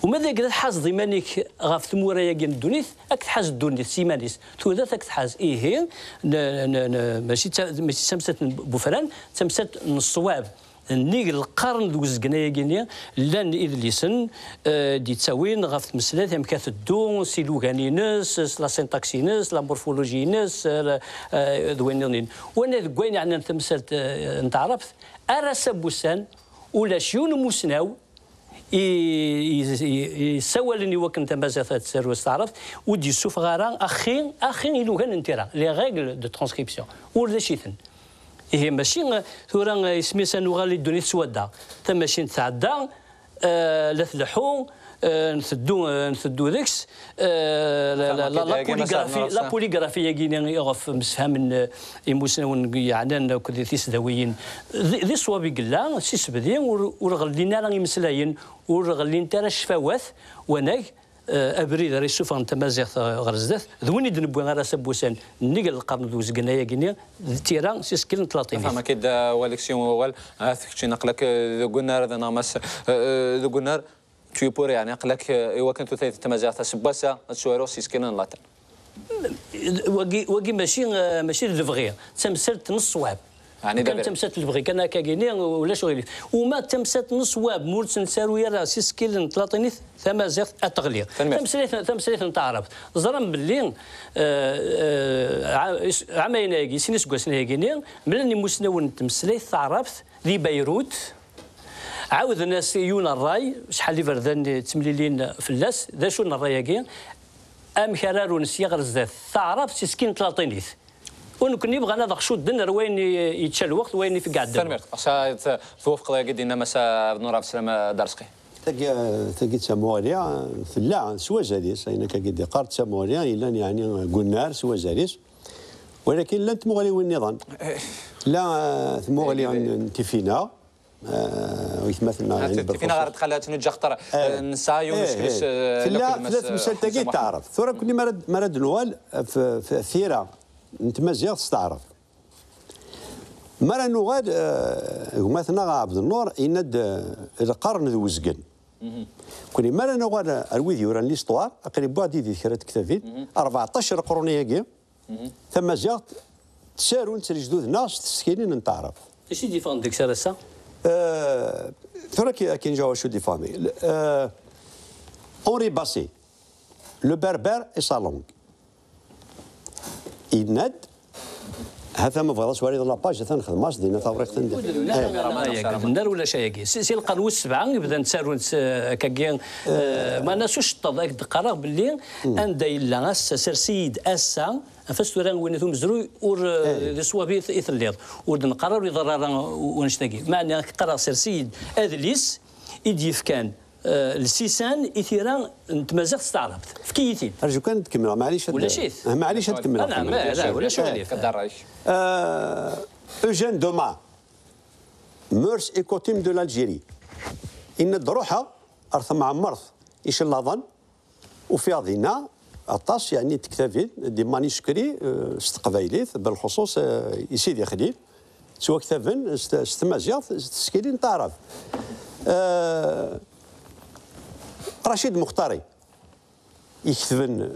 Uma d agla tḥazeḍ iman-ik ɣef tmura-agi n ddunit, ad k-tḥaz ddunit s iman-is. Tudert ad k-tḥaz. Ihi, n-, n-, n-, mačči d ta-, mačči d tamsalt n Bufran, d tamsalt n ṣṣwab. Nnig lqern d uzgen ayagi-ni, llan idlisen, eh, d-yettawin ɣef tmeslayt, amek ad teddu, s ilugan-ines, s la syntaxe-ines, la morphologie-ines, eh, eh, d wayen nniḍen. Wana deg wayen yeɛnan tamsalt, eh, n taɛrabt, ar ass-a n wussan, ulac yiwen umussnaw i, i, i, i yessawalen i wakken tamaziɣt ad tettaru s taɛrabt, ur d-yessufeɣ ara axi, axi ilugan n tira, les règles de transcription. Ulac-iten. Ihi, mačči, eh, tura, eh, isem-is ad nuɣal i ddunit s wadda. Tamacint tɛedda, eh, la tleḥḥu, eh, nteddu, eh, nteddu deg-s, eh, la, la, la, la polygraphie, la polygraphie-agi-ni iɣef msefhamen, eh, imusnawen yeɛnan akked tisdawiyin. D, d ṣṣwab i yella, s isebdi, ur, ur ɣellin ara imeslayen, ur ɣellint ara ccfawat, wanag, eh, abrid ara yessufɣen tamaziɣt, eh, ɣer zdat, d win i d-newwi ar ass-a n wussan, nnig n lqern d uzgen ayagi-nni, d tira s isekkilen n tlaṭinit. Fehmeɣ-k-id, eh, wali-k s yiwen wawal, ah, keččini aql-ak, eh, deg unnar, neɣ mass, eh, eh, deg unnar, tu es pour, yeɛni aql-ak, eh, i wakken tutlayt n tmaziɣt aseggas-a ad tt-waruɣ s yisekkilen n latin. Wagi, wagi mačči, eh, mačči d lebɣi, d tamsalt n ṣṣwab. Ɛni d kan abrid? Tamsalt n lebɣi kan akka-gini, ulac uɣilif. Uma d tamsalt n ṣṣwab, ma ur tt-nettaru ara s isekkilen n tlaṭinit, tamaziɣt ad teɣli. Tanemmirt. Tameslayt, tameslayt n taɛrabt. Ẓran belli, eh, eh, ɛa-, is-, ɛamayen-agi, sin iseggasen-agi-ni, mlalen imusnawen n tmeslayt taɛrabt di Beyrut, ɛawden-as yiwen ṛṛay, acḥal iberdan ttemlilin fell-as, d acu n ṛṛay-agi? Amek ara arun sya ɣer zdat taɛrabt s isekkilen n tlaṭinit? U nekkni bɣan ad ɣ-cudden ar wayen i, yečča lweqt, wayen i iɛeddan. Tanemmirt. Ass-a t-, twufqeḍ yagi d-yenna Mass Abdennur Ɛebdeslam Darezqi. Tagi, tagi d tamuɣli, tella s wazal-is, ayen akka i d-iqqar d tamuɣli, yellan yeɛni deg unnar s wazal-is. Walakin llant tmuɣliwin nniḍen. Eh. La, eh, tmuɣli n, n Tifinaɣ, eh, waytmaten-nneɣ, ah, yeɛni Tifinaɣ belxuṣuṣ. Ɣer txalat n Ǧaxter, eh, eh, nesɛa yiwen, eh, usekles, eh, tella, tella temsalt-agi n taɛrabt. Tura, kunni mi ara d-, mi ara d-nuɣal f, f, f tira n tmaziɣt s taɛrabt. Mi ara nuɣal, eh, gma-tneɣ Ɛebdennur yenna-d, eh, lqern d uzgen. Kunni mi ara nuɣal ar wid yuran l'histoire, aql-i wwiɣ-d yid-i kra n tektabin, rbeɛṭac leqrun-agi, tamaziɣt, ttarun-tt lejdud-nneɣ s tsekkin n taɛrabt. D acu i d-yeffɣen deg-s ar ass-a? Eh, tura ki-, akin jaw acu d-yeffɣen. Eh, Henri Basset, Le Berbère et sa langue. Yenna-d, ha-t-a ma bɣiḍ ad twaliḍ la page, ha-t-a nexdem-as dinna tawriqt n d-, eh. Ur d-nnar ulac ayagi. Si, si lqern wis sebɛa i bdan ttarun s, eh, akkagi, eh, meɛna s uceṭṭeḍ, ad k-d-qqareɣ belli anda yella ass-a, sers-iyi-d ass-a, af-as tura winna umezruy ur, eh, d ṣṣwab i t-, i telliḍ. Ur d-neqqar ara ur iḍerru ara u-, wanect-agi. Meɛna ad k-qqareɣ sers-iyi-d adlis i d-yefkan eh, lsisan i tira n tmaziɣt s taɛrabt. Efk-iyi-t-id. Rju kan ad kemmleɣ, maɛlic ad, ulac-it. Eh, maɛlic ad kemmleɣ. Ah, naɛam, ulac, ulac uɣilif. Eh, Eugène Doma, Mœurs et coutumes de l'Algérie. Yenna-d ruḥeɣ ar temɛemmert icellaḍen, ufiɣ dinna aṭas, yeɛni, n tektabin, des manuscrits, eh, s teqbaylit, belxuṣuṣ, eh, i Sidi Xlil, ttwaktaben s t-, s tmaziɣt, s tsekkin n taɛrabt. Eh, Racid Muxtari, iketben, eh,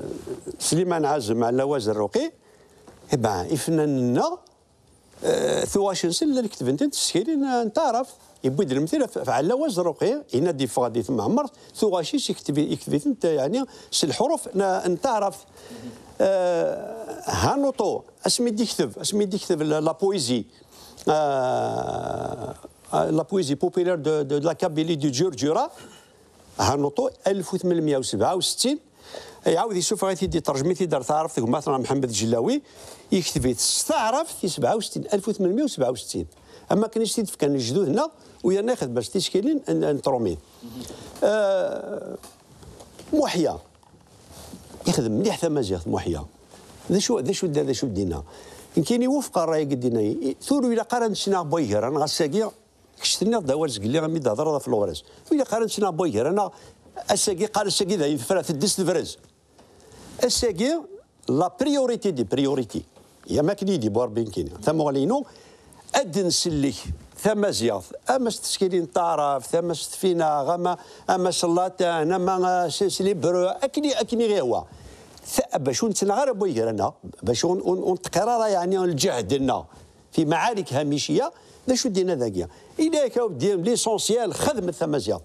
Sliman Ɛazem, Ɛella Wazerruqi, eh ben, ifennanen-nneɣ, eh, tuɣac-nsen llan ketbent-tent s tsekkin n, n taɛrabt. Yewwi-d lemtil ɣef, ɣef Ɛella Wazerruqi, yenna-d yeffeɣ-d di temɛemmert, tuɣac-is yekteb-, yekteb-itent, yeɛni, s leḥruf n, n taɛrabt. Eh, Hanuṭu, asmi d-ikteb, asmi d-ikteb la, la poésie, eh, la poésie populaire de, de, de la Kabylie du Djurdjura, Hanuṭu, alef u tmenmya u sebɛa u settin, iɛawed yessufeɣ-it-id, iṭerjem-it-id ar taɛrabt gma-tneɣ Mḥemmed Ǧellawi, yekteb-it s taɛrabt i sebɛa u settin, alef u tmenmya u sebɛa u settin. Am wakken i s-t-id-fkan lejdud-nneɣ, u yerna ixdem-as tiskilin n, n trumit. Eh, Muḥya, ixdem mliḥ tamaziɣt, Muḥya. D acu, d acu, d acu d-yenna? Nekkini wufqeɣ ṛṛay-agi d-yenna. I, tura ur ilaq ara ad nesneɣ Bway Gar-aneɣ ass-agi, kečč tenniḍ-d awal zgelli imi d-thedreḍ ɣef Lewrez. Ur ilaq ara ad nesneɣ Bway Gar-aneɣ ass-agi, qqar ass-agi dayen tefra, teddez tebrez. Ass-agi, la priorité des priorités, am akken i yi-d-yewwi Ṛebbi nekkini, tamuɣli-inu, ad d-nsellek tamaziɣt, ama s teskilin n taɛrabt, ama s tfinaɣ, ama, ama s latin, ama, eh, s, s l'hébreu, akken i, akken i ɣ-ihwa. Ta-, bac ur nettnaɣ ara Bway Gar-aneɣ, bac ur, ur, ur nettqir ara, yeɛni, lǧehd-nneɣ fi maɛarik hamiciya, d acu d-yenna dagi? Il est que l'essentiel, xedmet tamaziɣt.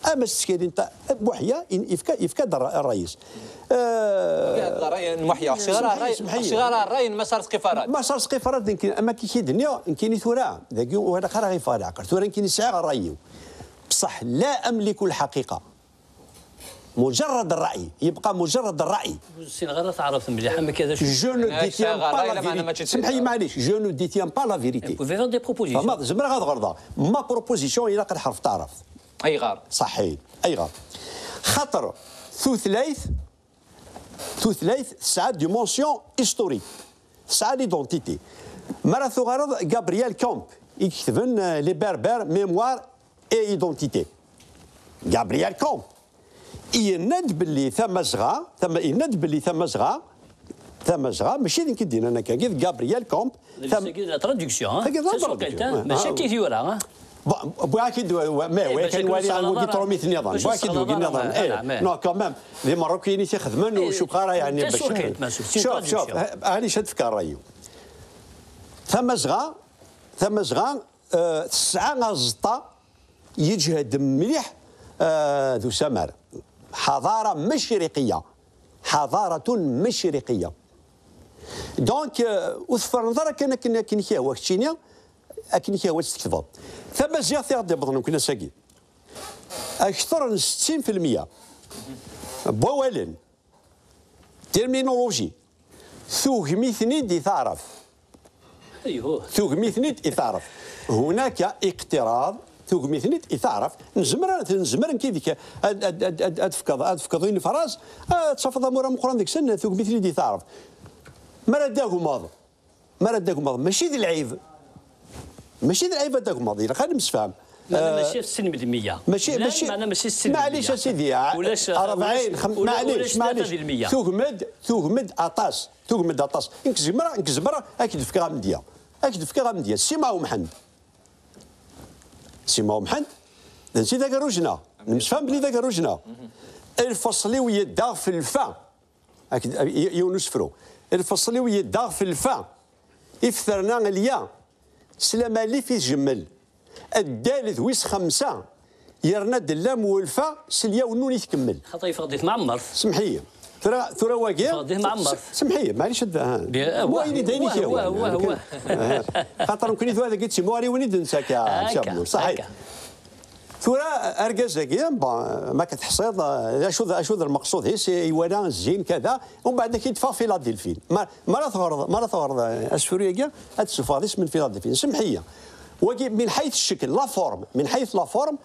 Ama s tsekkin n ta-, Muḥya, in-, yefka, yefka-d ṛṛ-, ṛṛay-is. Eh, yefka-d ṛṛay n Muḥya. Ur ḥsiɣ ara ṛṛay, ur ḥsiɣ ara ṛṛay n Mass Arezqi Farad. Mass Arezqi Farad, nekkini, ama kiki d-nniɣ, nekkini tura, dagi ur ilaq ara ɣ-yeffeɣ leɛqel. Tura nekkini sɛiɣ ṛṛay-iw. بصح لا أملك الحقيقة. مجرد الرأي، يبقى مجرد الرأي. Ur ssineɣ ara taɛrabt mliḥ, ama akka d acu. Je ne détiens pas la vérité. Semḥ-iyi, maɛlic, je ne détiens pas la vérité. Vous pouvez faire des propositions. Fehmeḍ, zemreɣ ad ɣelḍeɣ. Ma proposition, ilaq ad ḥerf taɛrabt. Ayɣer? Ṣaḥḥi. Ayɣer? Xaṭer tutlayt, tutlayt tesɛa dimension historique, tesɛa l'identité. Mi ara tuɣaleḍ Gabriel Camp, i iketben, euh, Les Berbères, Mémoire et Identité. Gabriel Camp, Yenna-d belli Tamazɣa, tama, yenna-d belli Tamazɣa, Tamazɣa, mačči d nekk i d-yennan akka, d Gabriel Comp. Tam- Tagi d la traduction, hein? Tagi d la Tasuqilt, traduction, hein? hein? Mačči akka i tura, hein? Bon, bon, akid, mais Eh, oui, mačči kan wali kan an ur wagi teɣlaḍ ara. trumit niḍen. Ur Bon, akid, teɣlaḍ wagi ara, niḍen. voilà, Eh, mais- non, quand même, d imeṛṛukiyen i t-ixedmen, u Eh, cukkeṛ ara, yeɛni, d tasuqilt, ma c'est une Cuf, cuf, traduction. eh, ɛni ad fkeɣ ṛṛay-iw. Tamazɣa, Tamazɣa, eh, tesɛa aẓeṭṭa yeǧhed mliḥ, eh, d usamar. حضارة مشرقية. حضارة مشرقية. Donc, eh, ur tferneḍ ara kan akken, akken i k-yehwa keččini, akken i k-yehwa ad tt-tketbeḍ. Tamaziɣt i ɣ-d-iwwḍen nekni ass-agi, akteṛ n settin fi lmeyya n wawalen, terminologie, tugem-iten-id i taɛrabt. Ayhuh. Tugem-iten-id i taɛrabt. هناك اقتراض, tugem-iten-id i taɛrabt. Nezmer, nezmer nekk yid-k ad, ad, ad, ad, ad fkeḍ, ad fkeḍ une phrase, ad tafeḍ amur ameqqran deg-sen, tugem-iten-id i taɛrabt. Mi ara d-tagmeḍ, mi ara d-tagmeḍ, mačči d lɛib. Mačči d lɛib ad d-tagmeḍ, ilaq ad nemsefham. Meɛna Eh, mačči settin di lmeyya. Mačči, Llan, mačči, meɛna mačči settin di lmeyya. Maɛlic a sidi, Ulac, rebɛin, ulac, xam-, ula-, maɛlic, ulac tlata di maɛlic. lmeyya. Tugem-d, tugem-d aṭas, tugem-d aṭas. Nekk zemreɣ, nekk zemreɣ ad k-d-fkeɣ amedya. Ad k-d-fkeɣ amedya. Sima Umḥend. Sima Umḥend, d netta i d agerruj-nneɣ. Nemsefham belli d agerruj-nneɣ. Lfeṣl-iw yedda ɣef lfa. Ak-, y-, yiwen usefru. Lfeṣl-iw yedda ɣef lfa. Ifterna lya. S lamalif i tjemmel. Addal d wis xemsa. Yerna-d llam welfa s lyaw nnun i tkemmel. Xaṭer yeffeɣ-d di tmeɛmert. Semḥ-iyi. Tura, tura wagi. Yeffeɣ-d di tmeɛmert. Semḥ-iyi, maɛlic ad, ha. Bien, Wa wah, ini d ayen i wah, k-yehwan. wah, wah, wah. Xaṭer nekkni tura dagi d timɣariwin i d-netta akka, Akka, Syaḍ Nur. Saḥit. Akka. Tura, argaz-agi, bon, ma k-tḥṣiḍ, eh, acu d, acu d lmeqsud-is, eh, iwala zzin, kada, umbeɛd ad k-id-teffeɣ Philadelphie. Ma, ma ara teɣreḍ, ma ara teɣreḍ, eh, asefru-agi, ad tessufɣeḍ isem n Philadelphie. Semḥ-iyi. Wagi, min ḥayt ccekl, la forme, min ḥayt la forme,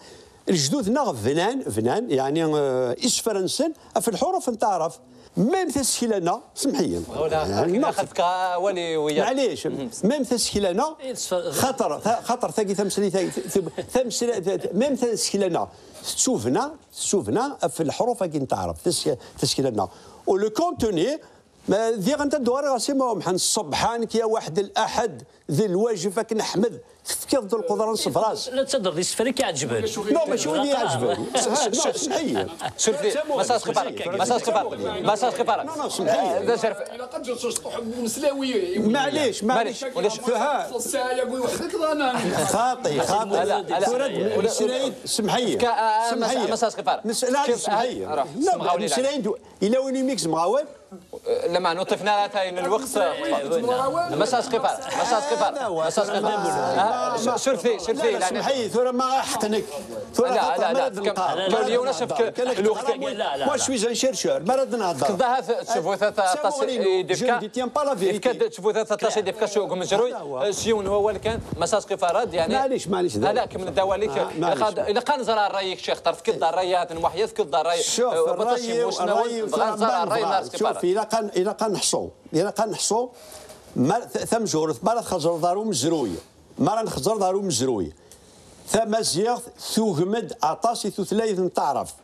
lejdud-nneɣ bnan, bnan, yeɛni, eh, isefra-nsen ɣef lḥuruf n taɛrabt. Même tasekla-nneɣ, semḥ-iyi. Wala, Eh, xaṭ fka awal i wiyaḍ. Maɛlic, même tasekla-nneɣ, Eh, tesfer- xaṭer, ta- xaṭer tagi tameslayt, ta- ta- tamesla-, ta- même tasekla-nneɣ, tettubna, tettubna ɣef lḥuruf-agi n taɛrabt, tas-, tasekla-nneɣ. U le contenu, ma diɣen ad d-uɣaleɣ ɣer Sima Umḥend, ṣṣebḥan-k ya waḥed l'aḥed, d lwajeb ad k-neḥmed, tefkiḍ-d lqudra n ṣṣebr-as. La ttadreḍ isefra i k-iɛeǧben. Non, mačči wid i iɛeǧben. Non, semḥ-iyi. Suref-iyi, ma tesɛiḍ xibar, ma tesɛiḍ xibar, ma tesɛiḍ xibar. Non, non, semḥ-iyi. Eh, d ajerf. Ilaq ad d-tecceṭ uḥebbu meslawi. Maɛlic, maɛlic. Ulac. Tuha. Ssaɛa-yagi waḥed-k ḍanan. Xaṭi, xaṭi. Ala, ala. Tura d-, nesra-yi-d, semḥ-iyi. Ka-, ah, ma-, Semḥ-iyi. ma tesɛiḍ xibar. Nesla-, Kif-, semḥ-iyi. ah, ruḥ, Non, semɣawli. nesra-yi-d, ila win i m-yegzem ɣawal? Eh, lama, ur ṭṭifen ara tayin lweqt. Ma tesɛiḍ xibar, ma tesɛiḍ xibar. Hada wa. Ah, s-, suref-iyi, suref-iyi, لا، لا، yeɛni. سمحي، ثورة ما راح تنك. ثورة لا، خاطر لا، ما لا، رد كم-، نقاط. كم-، كم-، كم-، لا، لا، لا. Moi, je suis un chercheur، ما رد نهضر. Kdaha tcebut aṭas i d-ifka. Je ne détiens pas la vérité. Yefka-d tcebut aṭas i d-ifka s umezruy. هذا هو. S yiwen wawal kan, ma tesɛiḍ xibar, yeɛni. معليش، معليش. Ala, kemmel-d awal-ik. Ah, معليش. Ilaq ad nẓer ṛṛay-ik, Ccix, terfed-d ṛṛay-a, d Muḥya, tefkiḍ-d ṛṛay. شوف، Eh, waṭas الرأي، يموسناون, الرأي bɣan ad nẓer ṛṛay n Sqifar. شوف، إلا كان، إلا كان نحصو، إلا كان نحصو، ما، ث-، ثم جهور، ما راه خزر دارو مزروي. ما راه نخزر دارو مزروي. Tamaziɣt tugem-d aṭas i tutlayt n taɛrabt.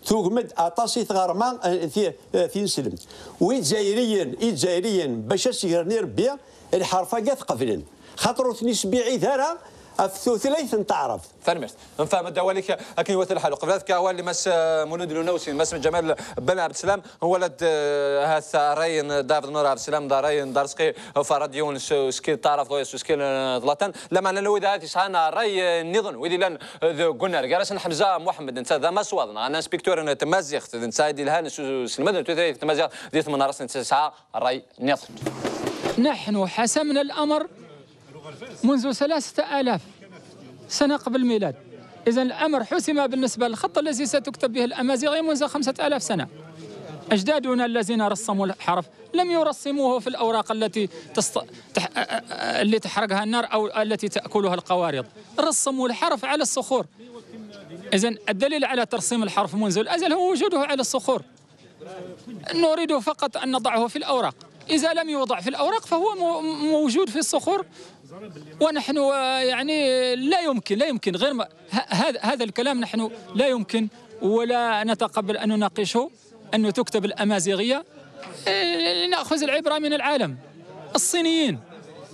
Tugem-d aṭas i tɣerma, eh, ti-, eh, tineslemt. U Izzayriyen, Izzayriyen, bac ad s-gren i Rebbi, lḥerf-agi ad t-qeblen. Xaṭer ur ten-isbiɛid ara ɣef tutlayt n taɛrabt. Tanemmirt. Nfehmem-d awal-ik akken iwata lḥal. Uqbel ad fkeɣ awal i Mass, eh, Mulud Lunawsi, Mass Ǧamal Ben Ɛebdeslam, nwala-d, eh, ahat ṛṛay n Dda Ɛebdennur Ɛebdeslam, d ṛṛay n Dda Rezqi Faṛad, yiwen s usekkil n taɛrabt, ɣur-s s usekkil n, eh, ḍlatan. Lameɛna n wid ahat yesɛan ṛṛay, eh, nniḍen, wid yellan, eh, deg unnar, gar-asen Ḥemza Muḥemmed, netta d amaswaḍ neɣ aninspiktur n tmaziɣt, d netta i d-yelhan s uselmed n tutlayt n tmaziɣt di tmenɣast, netta yesɛa ṛṛay nniḍen. نحن حسمنا الأمر منذ ثلاثة آلاف سنة قبل الميلاد. إذن الأمر حسم بالنسبة للخط الذي ستكتب به الأمازيغية منذ خمسة آلاف سنة. أجدادنا الذين رسموا الحرف لم يرسموه في الأوراق التي تست-، تح-، اللي تحرقها النار أو التي تأكلها القوارض. رسموا الحرف على الصخور. إذن الدليل على ترسيم الحرف منذ الأزل هو وجوده على الصخور. نريد فقط أن نضعه في الأوراق. إذا لم يوضع في الأوراق فهو مو-، موجود في الصخور. ونحن، آه، يعني لا يمكن، لا يمكن غير ما-، ه-، هذا، هذا الكلام نحن لا يمكن ولا نتقبل أن نناقشه أنه تكتب الأمازيغية. آه، لنأخذ العبرة من العالم. الصينيين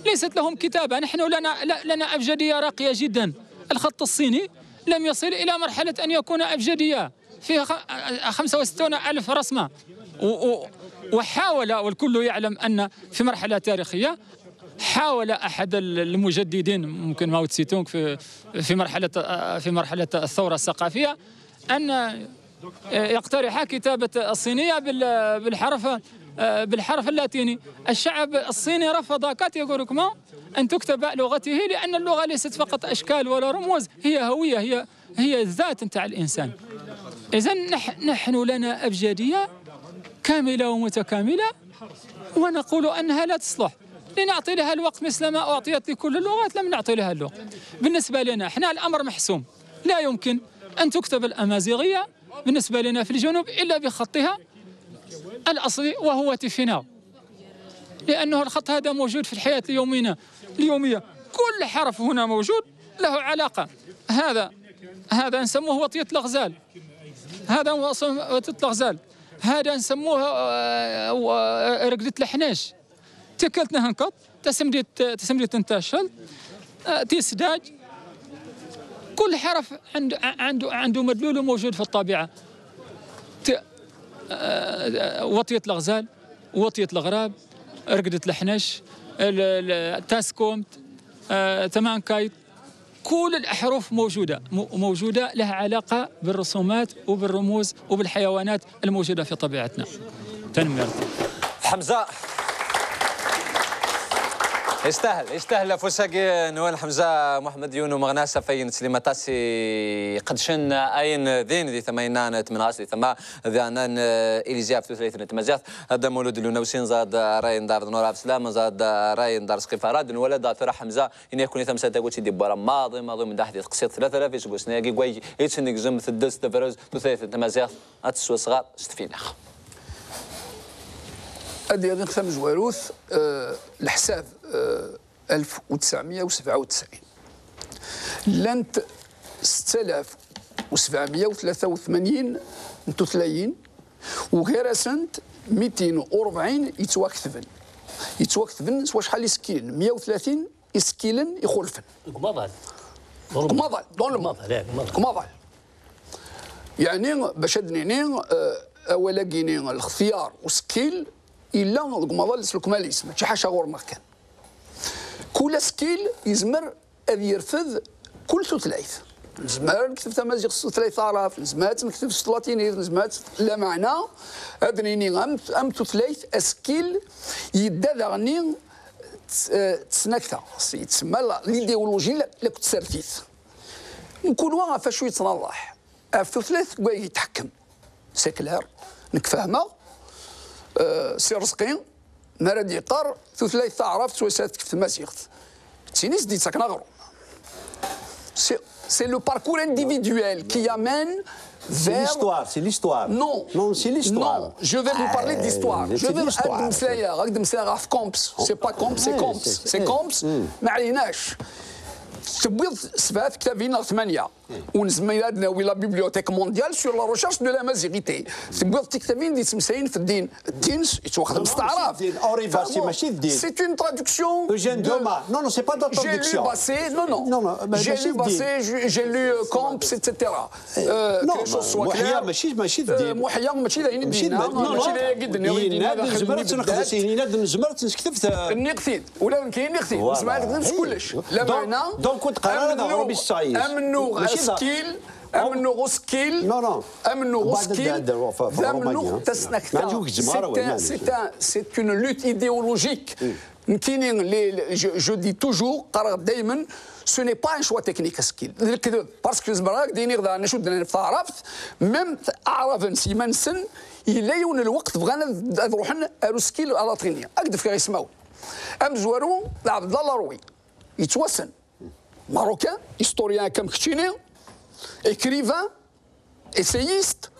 ليست لهم كتابة. نحن لنا، لا- لنا أبجدية راقية جدا. الخط الصيني لم يصل إلى مرحلة أن يكون أبجدية فيها خ- خمسة وستون ألف رسمة. و- و- وحاول، والكل يعلم أن في مرحلة تاريخية حاول أحد ال- المجددين، ممكن ماو تسي تونغ، في في مرحلة في مرحلة الثورة الثقافية، أن يقترح كتابة الصينية بال- بالحرف بالحرف اللاتيني. الشعب الصيني رفض كاتيغوريكمون أن تكتب لغته، لأن اللغة ليست فقط أشكال ولا رموز، هي هوية، هي هي الذات نتاع الإنسان. إذن نح نحن لنا أبجدية كاملة ومتكاملة، ونقول أنها لا تصلح. لنعطي لها الوقت مثل ما أعطيت لكل اللغات، لم نعطي لها الوقت. بالنسبة لنا احنا الأمر محسوم، لا يمكن أن تكتب الأمازيغية بالنسبة لنا في الجنوب إلا بخطها الأصلي، وهو تيفيناو، لأنه الخط هذا موجود في الحياة اليومية اليومية. كل حرف هنا موجود له علاقة. هذا هذا نسموه وطية الغزال. هذا هو صم- وطية الغزال. هذا نسموه آه، و- رقدة الحناش. تكلتنا هنكط، تسمديت تسمديت انتشل، آه، تيسداج. كل حرف عنده عنده عنده مدلول موجود في الطبيعة. ت- آه، وطية الغزال، وطية الغراب، رقدة الحنش، ال- ال- تاسكومت، آه، تمانكايت. كل الأحرف موجودة، م- موجودة، لها علاقة بالرسومات وبالرموز وبالحيوانات الموجودة في طبيعتنا. تنميرت. حمزة. يستاهل يستاهل فوساكي نوال حمزة محمد يونو مغناسة فين سليمة تاسي قدشن أين دين ذي ثمينان تمنغاس ذي ثما ذي أنان إليزياف ثلاثة تمزيات. هذا مولود لونوسين زاد راين دار نور عبد السلام زاد راين دار سقيفة راد ولا دار ترى حمزة إن يكون ثمسة تقول سيدي برا ماضي ماضي من دحدي تقصير ثلاثة آلاف يسقو سنة يقوي يتسنق زم ثدس تفرز ثلاثة تمزيات. أتسوى صغار ستفينخ. Ad yaɣ tamezwarut, eh, leḥsab, eh, ألف وتسعمية وسبعة وتسعين. Llant ستة آلاف وسبعمية وثلاثة وثمانين n tutlayin, u gar-asent ميتين وربعين yettwaketben. Yettwaketben s wacḥal isekkilen? مية وثلاثين isekkilen ixulfen. Deg umaḍal. Deg umaḍal, dans le monde. Deg umaḍal. Yeɛni, bac ad d-nini, eh, awal-agi-ni, lextyar usekkil, yella deg umaḍal s lekmal-is, mačči ḥaca ɣur-neɣ kan. Kul asekkil yezmer ad yerfed kul tutlayt. Nezmer ad nekteb tamaziɣt s tutlayt taɛrabt, nezmer ad tt-nekteb s tlatinit, nezmer ad tt-, lameɛna ad nini am, am tutlayt asekkil yedda daɣenni s, eh, tesnakta, s-, yettsemma la, l'idéologie la, la tsertit. Mkul wa ɣef acu yettnaḍaḥ. Ɣef tutlayt n wayeg yetḥekkem. C'est clair, nekk fehmeɣ, eh, Si Rezqi, mi ara d-yeqqar tutlayt taɛrabt s wayes ara tekf tmaziɣt, d tin i s-d-yettaken aɣrum. C'est, c'est le parcours individuel qui amène vers... C'est l'histoire, c'est l'histoire. Non. Non, c'est l'histoire. Non, je vais vous parler d'histoire. Je veux ad d-mmeslayeɣ, ad d-mmeslayeɣ ɣef Comps. C'est pas Comps, c'est Comps. C'est Comps. Ma ɛyinac. Tewwiḍ sebɛa tektabin neɣ tmanya. Ur nezmir ad nawi la bibliothèque mondiale sur la recherche de l'amazigité. Tewwiḍ tiktabin d yettmeslayen f ddin. Ddin yettwaxdem s taɛrabt. Or, c'est mačči d ddin. C'est une traduction. Eugène Doma. Non, non, c'est pas de la traduction. J'ai lu Basset, non, non. J'ai lu Basset, j'ai lu, euh, Comps, et cetera. Euh, que les choses soient claires. Muḥya mačči d ddin. Muḥya mačči d ayen i d-yenna. Mačči d ayagi d-nniɣ i d-yenna daxel n ibeddat. Yenna-d nezmer ad tt-nekteb. Nniɣ-t-id. Ula d nekk nniɣ-t-id. Nezmer ad t-nekteb s kullec. Lameɛna, donc ur d-qqar ara d aɣrum i tesɛa. Amennuɣ asekkil, amennuɣ usekkil, amennuɣ usekkil, d amennuɣ tasnakta. C'est un, c'est un, c'est une lutte idéologique. Nekkini, les, les, je, je dis toujours, qqareɣ daymen, ce n'est pas un choix technique asekkil. D lekdeb, parce que zemreɣ ad ak-d-iniɣ daɣen acu d-nnan ɣef taɛrabt, même aɛraben s yiman-nsen, yella yiwen n lweqt bɣan ad, ad ruḥen ar usekkil alatini. Ad ak-d-fkeɣ ismawen. Amezwaru d Ɛebdella Larwi, yettwassen. Marocain, historien akka am keččini, écrivain, essayiste,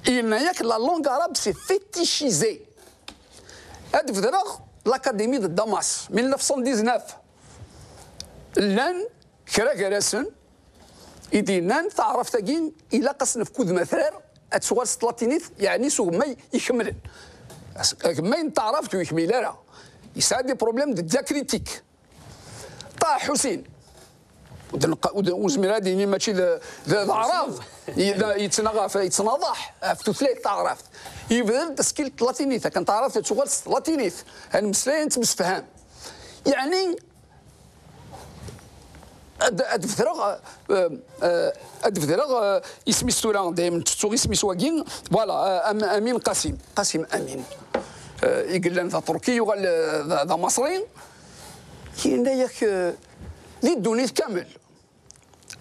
yenna-yak la langue arabe c'est fétichisé. Ad bedreɣ l'Académie de Damas, mille neuf cent dix-neuf. Llan kra gar-asen i d-yennan taɛrabt-agi ilaq ad s-nefk udem atrar, ad tuɣal s tlatinit, yeɛni s ugemmay ikemlen. Agemmay n taɛrabt ur yekmil ara, yesɛa des problèmes de diacritique. Ṭaha Ḥusin, ur d-neqq-, ur d-, ur nezmir ad d-nini mačči d, d, d aɛrab, yettnaɣ ɣef, yettnaḍaḥ ɣef tutlayt taɛrabt. Yebdel-d asekkil n tlatinit, akken taɛrabt ad tuɣal s tlatinit, ad nemmeslay, ad nettemsefham. Yeɛni, ad, ad bdreɣ, eh, eh, ad bdreɣ, eh, isem-is tura, dayem ttettuɣ isem-is wagi, voilà, eh, Am-, Amin Qasim, Qasim Amin. Eh, i yellan d Aṭurki, yuɣal, eh, d, d Amaṣri, yenna-yak, eh, di ddunit kamel,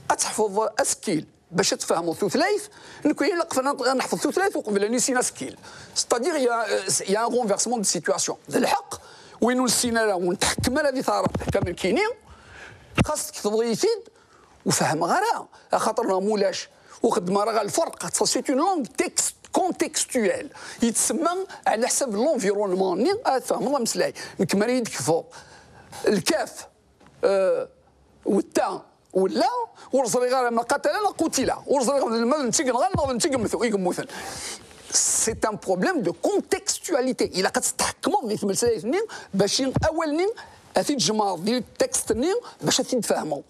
ad teḥfeḍ asekkil bac ad tfehmeḍ tutlayt, nekk ilaq ad neḥfeḍ tutlayt uqbel ad nissin asekkil. C'est-à-dire, il y a, il y a un renversement de situation. D lḥeqq, win ur nessin ara, ur netḥekkem ara di taɛrabt akka nekkini, xas tketbeḍ-iyi-t-id, ur fehmeɣ ara, axaṭer neɣ mulac, ur xeddmeɣ ara ɣer lferq, c'est une langue text-, contextuelle. Yettsemma ɛla ḥsab l'environnement-nni, ad tfehmeḍ ameslay. Nekk mi ara yi-d-tketbeḍ lkaf, eh, wetta, wella, ur ẓriɣ ara ma qatala neɣ qutila. Ur ẓriɣ d lmal n tigneɣal neɣ d n tigemtu-, i yemmuten. C'est un problème de contextualité. Ilaq ad tḥekmeḍ di tmeslayt-nni, bac i awal-nni ad t-id-tjemɛeḍ di texte-nni, bac ad t-id-tfehmeḍ.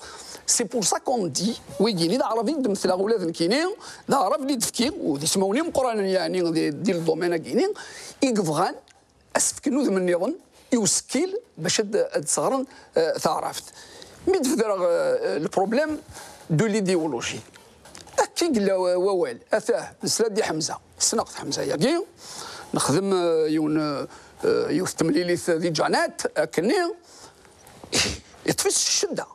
C'est pour ça qu'on dit, wigini d aɛrab i d-mmetleɣ ula d nekkini, d aɛrab i d-fkiɣ, u d ismawen imeqqranen, yeɛni, di, di le domaine-agi-ni, i yebɣan asefk n udem nniḍen i usekkil bac ad, ad sɣren, eh, taɛrabt. Mi d-bedreɣ, eh, le problème de l'idéologie. Akka i yella wa-, wawal. Atah, nesla-d i Ḥemza. Ssneɣ-t Ḥemza-yagi. Nexdem, eh, yiwen, eh, yiwet temlilit di Ǧanat, akkenni. Yeṭṭef-itt s ccedda.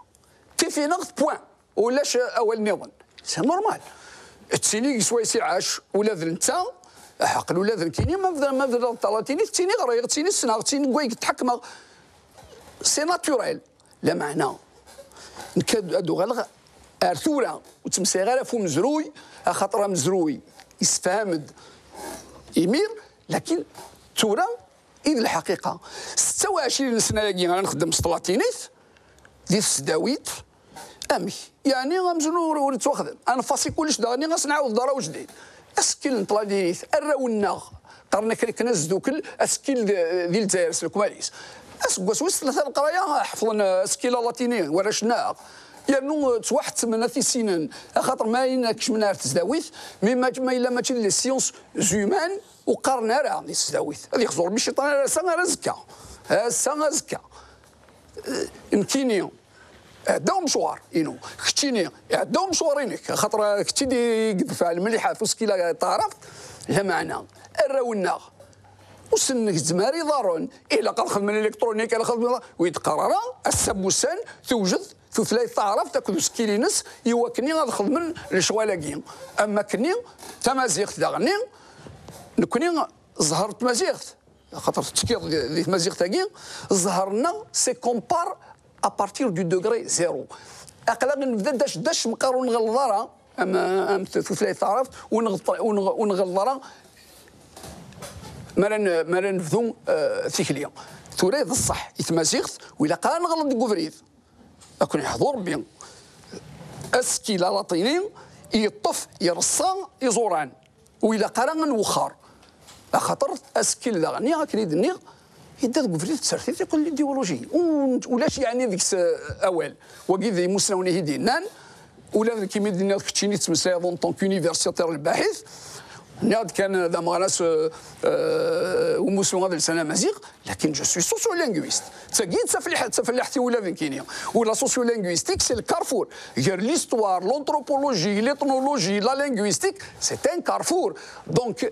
Tif-ineɣ-t, point. Ulac awal nniḍen. C'est normal. Ttini deg swayes iɛac ula d netta, aql ula d nekkini, ma bda-, ma bedreɣ talatinit, ttini ɣriɣ, ttini ssneɣ, ttini deg wayeg tḥekmeɣ. C'est naturel. Lameɛna, nekk ad, ad uɣaleɣ ar tura, ur ttmeslayeɣ ara ɣef umezruy, axaṭer amezruy yessefham-d imir, lakin tura i d lḥaqiqa. Setta u ɛecrin sna-agi ara nxeddem s tlatinit, di tesdawit, amek? Yeɛni amzun ur, ur yettwaxdem. Ad nfasi kullec daɣen, ad s-nɛawed ḍar awejdid. Asekkil n tlatinit, arraw-nneɣ, qqaren-ak akken asdukel, asekkil d, di Lezzayer s lekmal-is. Aseggas wis tlata leqraya, ḥefḍen asekkil alatini, warrac-nneɣ. Yernu, eh, ttwaḥettmen ad t-issinen, axaṭer ma ayen kecmen ar tesdawit, mi ma, ma yella mačči d les sciences humaines, ur qqaren ara di tesdawit. Ad yexẓu Rebbi cciṭan ar ass-a, ar azekka. Ass-a, azekka. Eh, nekkini, iɛedda umecwar-inu. Keččini, iɛedda umecwar-inek. Axaṭer, eh, kečč i d-, i yedfeɛ lmeliḥa, tuskila taɛrabt, lameɛna, arraw-nneɣ, ur sen-ngezzem ara iḍarren. Ilaq ad xedmen électronique, ilaq ad xedmen, ur yi-d-qqar ara, ass-a n wussan, tewjed tutlayt taɛrabt akked usekkil-ines i wakken ad xedmen lecɣal-agi. Am wakken tamaziɣt daɣen, nekkni ẓẓher n tmaziɣt, axaṭer tettekkiḍ di, di tmaziɣt-agi, ẓẓher-nneɣ, c'est qu'on part à partir du degré zéro. Aql-aɣ nebda dac dac, meqqar ur nɣelleḍ ara, am, am tutlayt taɛrabt, ur nɣeṭ-, ur nɣ-, ur nɣelleḍ ara mi ara n-, mi ara nebdu, eh, tikli. Tura d ṣṣeḥ i tmaziɣt, ur ilaq ara neɣleḍ deg ubrid. Ad ken-yeḥḍu Rebbi. Asekkil alaṭini yeṭṭef, ireṣṣa iẓuran. Ur ilaq ara ad nwexxer. Axaṭer asekkil daɣen, akken i d-nniɣ, yedda deg ubrid n tsertit akked l'idéologie. U-, ulac yeɛni deg-s, eh, awal. Wagi d imusnawen i t-id-yennan. Ula d nekk, imi d-nniɣ keččini tettmeslayeḍ en tant qu'universitaire lbaḥit, nniɣ-d kan d ameɣnas, euh, euh, umussu adelsan amaziɣ, lakin je suis sociolinguiste. D tagi d tafellaḥt, d tafellaḥt-iw ula d nekkini. U la sociolinguistique, c'est le carrefour. Gar l'histoire, l'anthropologie, l'ethnologie, la linguistique, c'est un carrefour. Donc,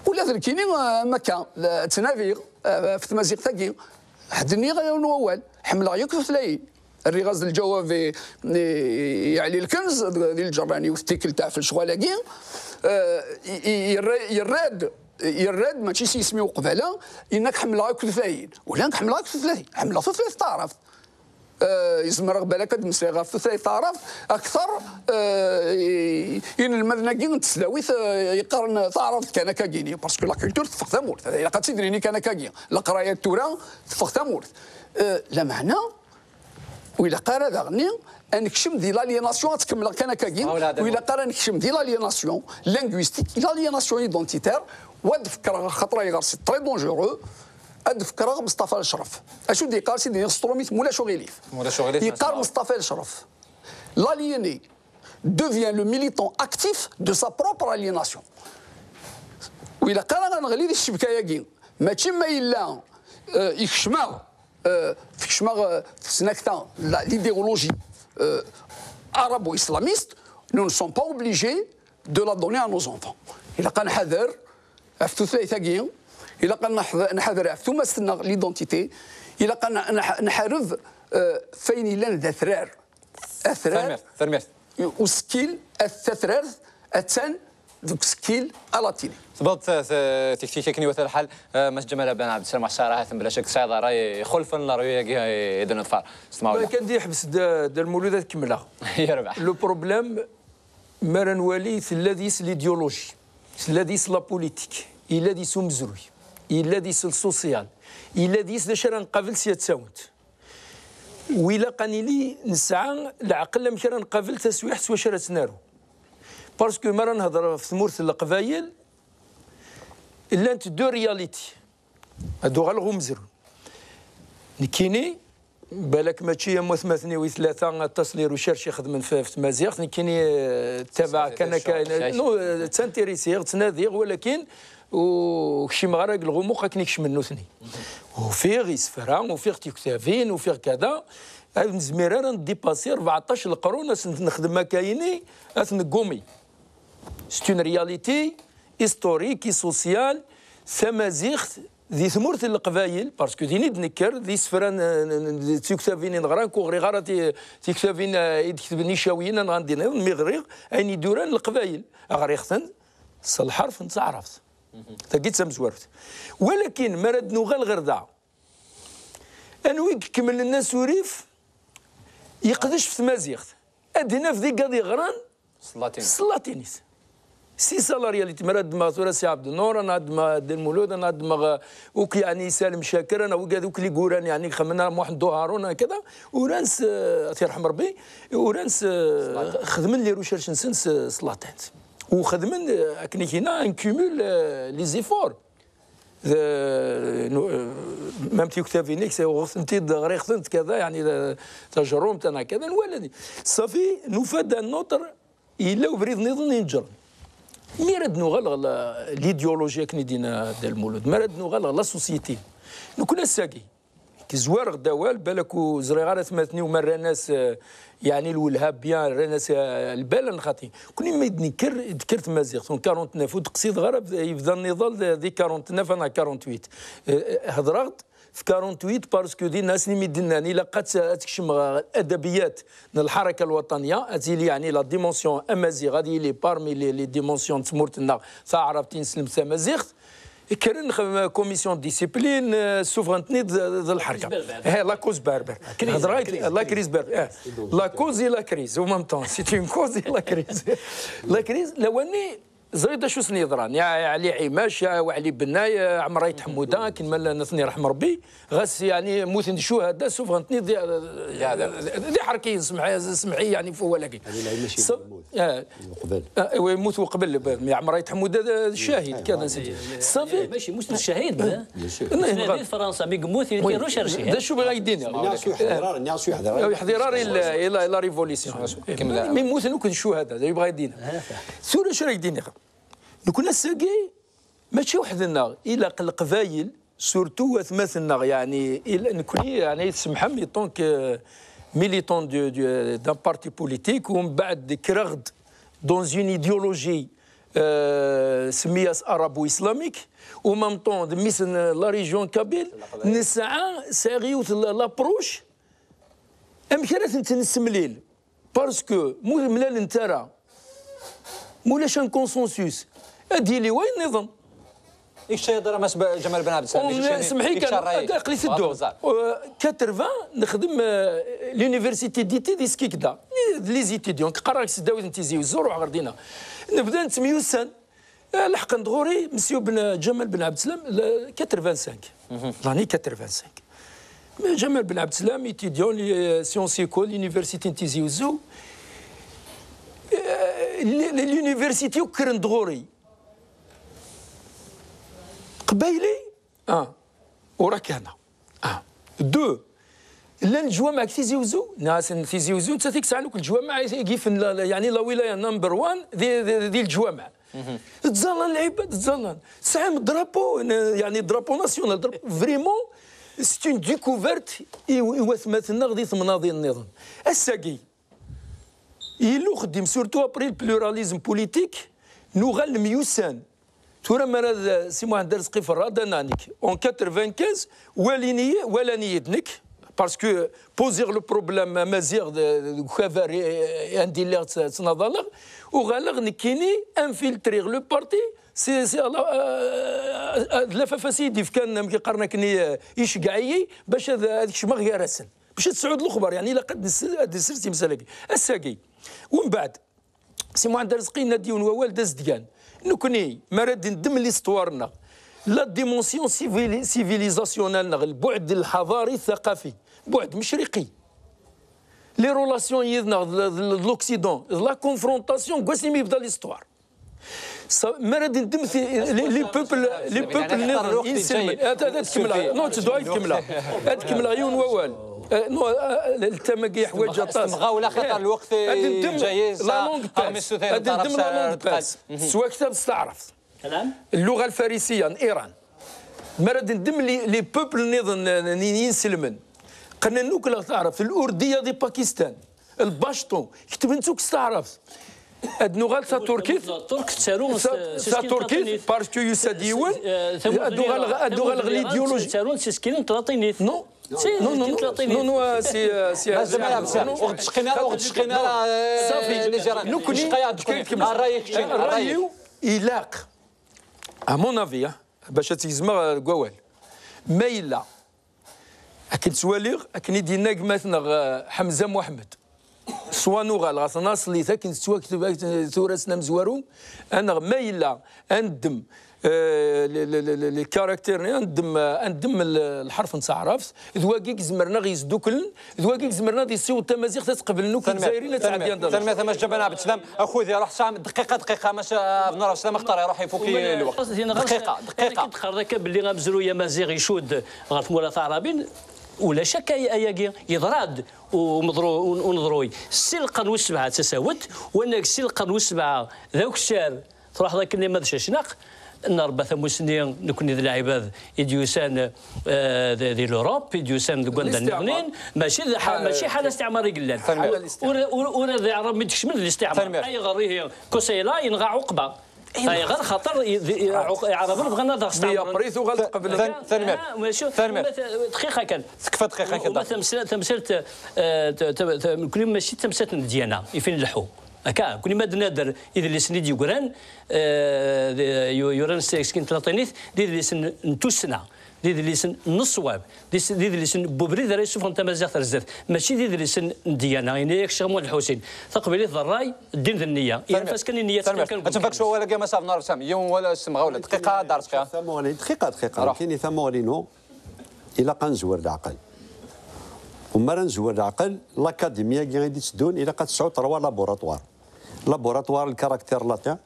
ula d nekkini, euh, am akka, la, ttnadiɣ, euh, ɣef tmaziɣt-agi. Ad d-nniɣ yiwen wawal, ḥemmleɣ yakk tutlayin. Rriɣ-as-d lǧawab i, i, i Ɛli Lkenz, di lǧerran-iw d tikkelt ɣef lecɣal-agi. Eh, i, i, yerra, yerra-d, yerra-d, mačči s yisem-iw qbala, yenna-k ḥemmleɣ akk tutlayin. Ula nekk ḥemmleɣ akk tutlayin. Ḥemmleɣ tutlayt taɛrabt. Eh, zemreɣ balak ad d-meslayeɣ ɣef tutlayt taɛrabt akteṛ, eh, i, inelmaden-agi n tesdawit, eh, yeqqaren taɛrabt kan akkagini, parce que la culture teffeɣ tamurt. Ilaq ad tt-id-nini kan akkagi. Leqraya tura teffeɣ tamurt. Eh, lameɛna, Ur ilaq ara daɣen ad nekcem di l'aliénation, ad tkemmleɣ kan akkagi. Ur ilaq ara ad nekcem di l'aliénation linguistique, l'aliénation identitaire, wa ad d-fekkreɣ axaṭer ayɣer c'est très dangereux, ad d-fekkreɣ Meṣṭafa Lecref. Acu d-yeqqar Sidi Sṭrumit, mulac uɣilif? Mulac uɣilif, yeqqar Meṣṭafa Lecref: l'aliéné devient le militant actif de sa propre aliénation. Ur ilaq ara ad neɣli di ccebka-agi. Mačči ma yella, euh, ikcem-aɣ, euh, tekcem-aɣ, euh, tesnakta, la, l'idéologie, euh, arabo-islamiste, nous ne sommes pas obligés de la donner à nos enfants. Ilaq ad nḥader ɣef tutlayt-agi, ilaq ad nḥ-, nḥader ɣef tumast-nneɣ, l'identité, ilaq ad n-, nḥ-, nḥareb, euh, f ayen yellan d atrar. Atrar. Tanemmirt, tanemmirt. Usekkil, at-, tatrart, attan deg usekkil alatini. Tebɣeḍ t-, t-, tikti akken iwata lḥal, eh, Mass Ǧamal Ben Ɛebdeslam, ḥṣa ara ha-ten bla cek tesɛiḍ ṛṛay ixulfen ṛṛay-agi i d-neḍfer. S tmawla. Ma kan d-yeḥbes Dda, Dda Lmulud ad kemmleɣ. Yerbeḥ. Le problème, mi ara nwali, tella deg-s l'idéologie, tella deg-s la politique, yella deg-s umezruy, yella deg-s le social, yella deg-s d acu ara nqabel sya d tawent. U ilaq ad nili nesɛa leɛqel amek ara nqabel taswiɛt s wacu ara tt-naru. Parce que mi ara nehder ɣef tmurt n Leqbayel, llant deux réalités. Ad uɣaleɣ umezruy. Nekkini, balak mačči am watmaten-iw i tlata aṭas n les recherches i xedmen f, f tmaziɣt, nekkini, eh, ttabaɛ kan akka, no, eh, ttantirissiɣ, ttnadiɣ, walakin ur kcimeɣ ara deg lɣumuq akken i kecmen nutni. Ufiɣ isefra, ufiɣ tiktabin, ufiɣ kada, ad nezmir ara ad ndipasi rbeɛṭac leqrun, ad sen-nexdem akka-ini, ad t-neggumi. C'est une réalité historique et sociale, tamaziɣt di tmurt n Leqbayel, parce que din i d-nekker, d isefra n, n, n, d tiktabin i neɣra, nekk ur ɣriɣ ara ti-, tiktabin, eh, i d-ketben Icawiyen, neɣ anda nniḍen, mi ɣriɣ ayen i d-uran Leqbayel, ɣriɣ-ten s lḥerf n taɛrabt. Tagi d tamezwarut. Walakin, mi ara d-nuɣal ɣer da, anwa i ikemmlen asurif yeqdec f tmaziɣt? Ad d-naf d igad yeɣran s latinit. S latinit. C'est ça la réalité. Mi ara ddmeɣ tura Si Ɛebdennur, ana ddmeɣ Dda Lmulud, ana ddmeɣ, euh, akk, yeɛni, Salem Caker, ana wigad akk li yuran, yeɛni, xedmen ara Muḥend Uharun, kada, uran s, euh, ad t-yerḥem Rebbi, uran s, euh, xedmen les recherches-nsen s, s latinit. U xedmen, euh, akken i k-yenna, un cumul, euh, les efforts. D-, nu-, même tiktabin-ik, uɣeɣ-tent-id, ɣriɣ-tent, kada, yeɛni, d-, tajerrumt, ana kada, nwala-d. Safi, nufa-d un autre, yella ubrid nniḍen ineǧǧren. Mi ara d-nuɣal ɣer la, l'idéologie, akken i d-yenna Dda Lmulud, mi ara d-nuɣal ɣer la société. Nekkni ass-agi, tezwareɣ-d awal, balak ur ẓriɣ ara atmaten-iw ma rran-as, eh, yeɛni lwelha bien, rran-as, eh, lbal, neɣ xaṭi. Kuni mi d-nekker, d-tekker tmaziɣt, en quarante-neuf, ur d-qsideɣ ara, yebda nniḍen di, di quarante-neuf neɣ quarante-huit. Eh, eh, hedreɣ-d f quarante-huit, parce que dinna asmi mi d-nnan, ilaq ad t-, ad tekcem ɣer adabiyat n lḥaraka lwaṭaniya, ad tili, yeɛni, la dimension amaziɣ, ad yili parmi les, les dimensions n tmurt-nneɣ taɛrabt i neslemt tamaziɣt. Kkren, xedmen commission de discipline, eh, ssufɣen-ten-id d, d lḥerka. Eh, la cause berbère. Hedreɣ-ak la crise berbère. Eh, la cause et la crise, en même temps. C'est une cause et la crise. La crise, lawan-nni, ẓriɣ d acu sen-yeḍran. Ya Ɛli Ɛimac, ya Waɛli Bennay, ya Ɛmer Ayt Ḥemmuda, akken ma llan, ad ten-yerḥem Rebbi. Ɣas, yeɛni, mmuten-d ccuhada, ssufɣen-ten-id d, d, d iḥerkiyen, semḥ-, semḥ-iyi, yeɛni, f wawal-agi. Ɛli Ɛimac yemmut. Eh, uqbel. Ah, iwa, yemmut uqbel, mi Ɛmer Ayt Ḥemmuda d, d ccahid, kan. Safi. Mačči yemmut d ccahid, eh? Bien sûr. Ttnadi di Fransa, mi yemmut, il était recherché, d acu bɣiɣ ad k-d-iniɣ? Nniɣ-as ur yeḥḍir ara, nniɣ-as ur yeḥḍir ara. Ur yeḥḍir ara i la, i la, i la révolution. Mi mmuten akk d ccuhada, d acu bɣiɣ ad k-d-iniɣ? Tura acu ara k-d-iniɣ? Nekkni ass-agi, mačči weḥd-nneɣ, ilaq Leqbayel, surtout atmaten-nneɣ, yeɛni, il-, nekkni, yeɛni, tsemḥem, en tant que militant du, du, d'un parti politique, u mbeɛd kkreɣ-d dans une idéologie, euh, semmi-as arabo-islamique, u en même temps, d mmi-s n la région kabyle, nesɛa, sɛiɣ yiwet l-, l'approche, amek ara tent-nessemlil? Parce que mu mlalent ara, mulac un consensus, ad d-yili wayen nniḍen. I kečč ay d Mass Ba-, Ǧamal Ben Ɛebd Slam, i kečč, semḥ-iyi i kečč kan, ṛṛay-ik. Aql-i tedduɣ. Tebɣa tbeẓẓa. Euh, quatre-vingts, nexdem, euh, l'université d'été di Skikda. D les étudiants, qqareɣ-ak s ddawit n Tizi Uzzu, ruḥeɣ ɣer dinna. Nebda nettemyussan. Eh, leḥqen-d ɣur-i Monsieur Ben, Ǧamal Ben Ɛebd Slam, le quatre-vingt-cinq. L'année quatre-vingt-cinq. Jamal Ben Abdeslam, étudiant, li- sciences éco, l'université n Tizi Ouzou. Euh, li- li- l'université kkren-d ɣur-i. Qbayli, un, ur akka hna. Un. Deux, llan leǧwameɛ deg Tizi Ouzou, neɣ asen Tizi Ouzou, nettat i yesɛan akk leǧwameɛ i yifen la- la- yeɛni la wilaya number one di, di, di leǧwameɛ. Ttẓallan lɛibad, ttẓallan. Tesɛam drapeau, n- yeɛni drapeau national. Dra- Vraiment, c'est une découverte i, i watmaten-nneɣ di temnaḍin nniḍen. Ass-agi, yella uxeddim, surtout après le pluralisme politique, nuɣal nemyussan. Tura mi ara d- Si Muḥend Arezqi Ferrad, ana nekk, en quatre-vingt-quinze, walin-iyi, walan-iyi-d nekk, parce que poser le problème amaziɣ de- deg ukabar, eh, anda i lliɣ tt- ttnaḍaleɣ, uɣaleɣ nekkini infiltriɣ le parti, c'est c'est la euh, d lafafas i yi-d-ifkan, amek i qqaren akken, eh, iceggeɛ-iyi bac ad ad kecmeɣ gar-asen. Bac ad tesɛuḍ lexbar, yeɛni ilaq ad d-nessel- ad d-nsel timsal-agi. Ass-agi, umbeɛd, Si Muḥend Arezqi yenna-d yiwen wawal d azedgan. Nekni, mi ara d-neddem l'histoire-nneɣ, la dimension civili- civilisationnelle-nneɣ, lbuɛd lḥadari, thaqafi, buɛd mecreqi, les relations yid-neɣ d d- d l'Occident, d la confrontation, deg wasmi yebda l'histoire. Ça- mi ara d-neddem ti- les les peuples, les peuples nniḍen inselmen. Ad ad kemmleɣ. Non, ttedduɣ ad kemmleɣ. Ad kemmleɣ yiwen wawal. Eh, non, eh, eh, التماقي يحوج aṭas. Temɣawla xaṭer lweqt ad neddem la longue pince. Ad neddem la longue pince. Tettwaktab s taɛrabt. Lluɣa lfarisiya n Iran. Mi ara d-neddem les peuples nniḍen n yinselmen, qqnen akk la taɛrabt, l'urdiya di Pakistan, lbacṭu, ketben-tt akk s taɛrabt. Ad nuɣal taturkit, taturkit, parce que yusa-d yiwen, ad uɣaleɣ, ad uɣaleɣ l'idéologie. Ttarun s iskilen n tlaṭinit. Non, non, non, non, non, c'est, c'est, ur ɣ-d-cqin ara, ur ɣ-d-cqin ara. Safi, nekni, ṛṛay-iw ilaq à mon avis, ah, bac ad tt-gezmeɣ, eh, deg wawal. Ma yella, akken ttwaliɣ, akken i d-yenna gma-tneɣ, eh, Ḥemza Muḥemmed, swa nuɣal ɣer tnaṣlit akken tettwakteb, akken tura-s n amezwaru, aneɣ ma yella ad neddem, eh, le- le- le- le- le caractère-nni, ad neddem, eh, ad neddem l- lḥerf n taɛrabt, d wagi i izemren ad ɣ-yesduklen, d wagi i izemren ad yessiweḍ tamaziɣt ad tt-qeblen akk Izzayriyen ad ttɛeddiyen d. Tanemmirt a Mass Ǧamal Ɛebd Teslam. Akud iruḥ, tesɛam dqiqa, dqiqa, Mass Abner Abeslam, axaṭer iruḥ ifuk lweqt. Dqiqa, dqiqa. Akken teqqareḍ akka belli amezruy amaziɣ icudd ɣer tmura taɛrabin, ulac akka ay- ayagi, yeḍra-d umeḍru- un- uneḍruy. Si lqern wis sebɛa d tasawet, wanag si lqern wis sebɛa d akessar, truḥeḍ akken ma d cacnaq, neṛba tamusni, nekni d lɛibad i d-yusan, eh, di di l'Europe, i d-yusan deg wanda nniḍnin, mačči d ḥa- mačči ḥala istiɛmar i yellan. Ur ur ur d iɛraben i d-kecmen d listiɛmar. Ayɣer ihi Kusayla yenɣa Ɛuqba? Ayɣer? Xaṭer i- di- i- Ɛuq- Iɛraben bɣan ad aɣ-steɛmren. Tanemmirt. Ah, mačči- Tanemmirt. Dqiqa kan. Tekfa dqiqa kan. Uma tamsalt, tamsalt, eh, t- t- t- nekni mačči d tamsalt n ddyana, ifin leḥḥu. Akka, nekni ma d-nader idlisen i d-yegran, eh, d- yu- yuran s s- n tlaṭinit, d idlisen n tussna, d idlisen n ṣṣwab, d is- d idlisen n ubrid ara yessufɣen tamaziɣt ar zdat. Mačči d idlisen n ddyana, yenna-yak Ccix Muḥend Lḥusin. Taqbaylit d ṛṛay, ddin d nniya. Tanemmirt. Yerfa-as kan i nniya. Tanemmirt. Ad tenfak s wawal-agi a Mass Abner Abeslam. Yiwen wala s temɣawla. Dqiqa, Dda Arezqi. Tamuɣli, dqiqa, dqiqa. Nekkini tamuɣli-inu, ilaq ad nezwer leɛqel. U mi ara nezwer leɛqel, l'académie-agi i d-itteddun, ilaq ad tesɛu trois laboratoires. Laboratoire le caractère latin,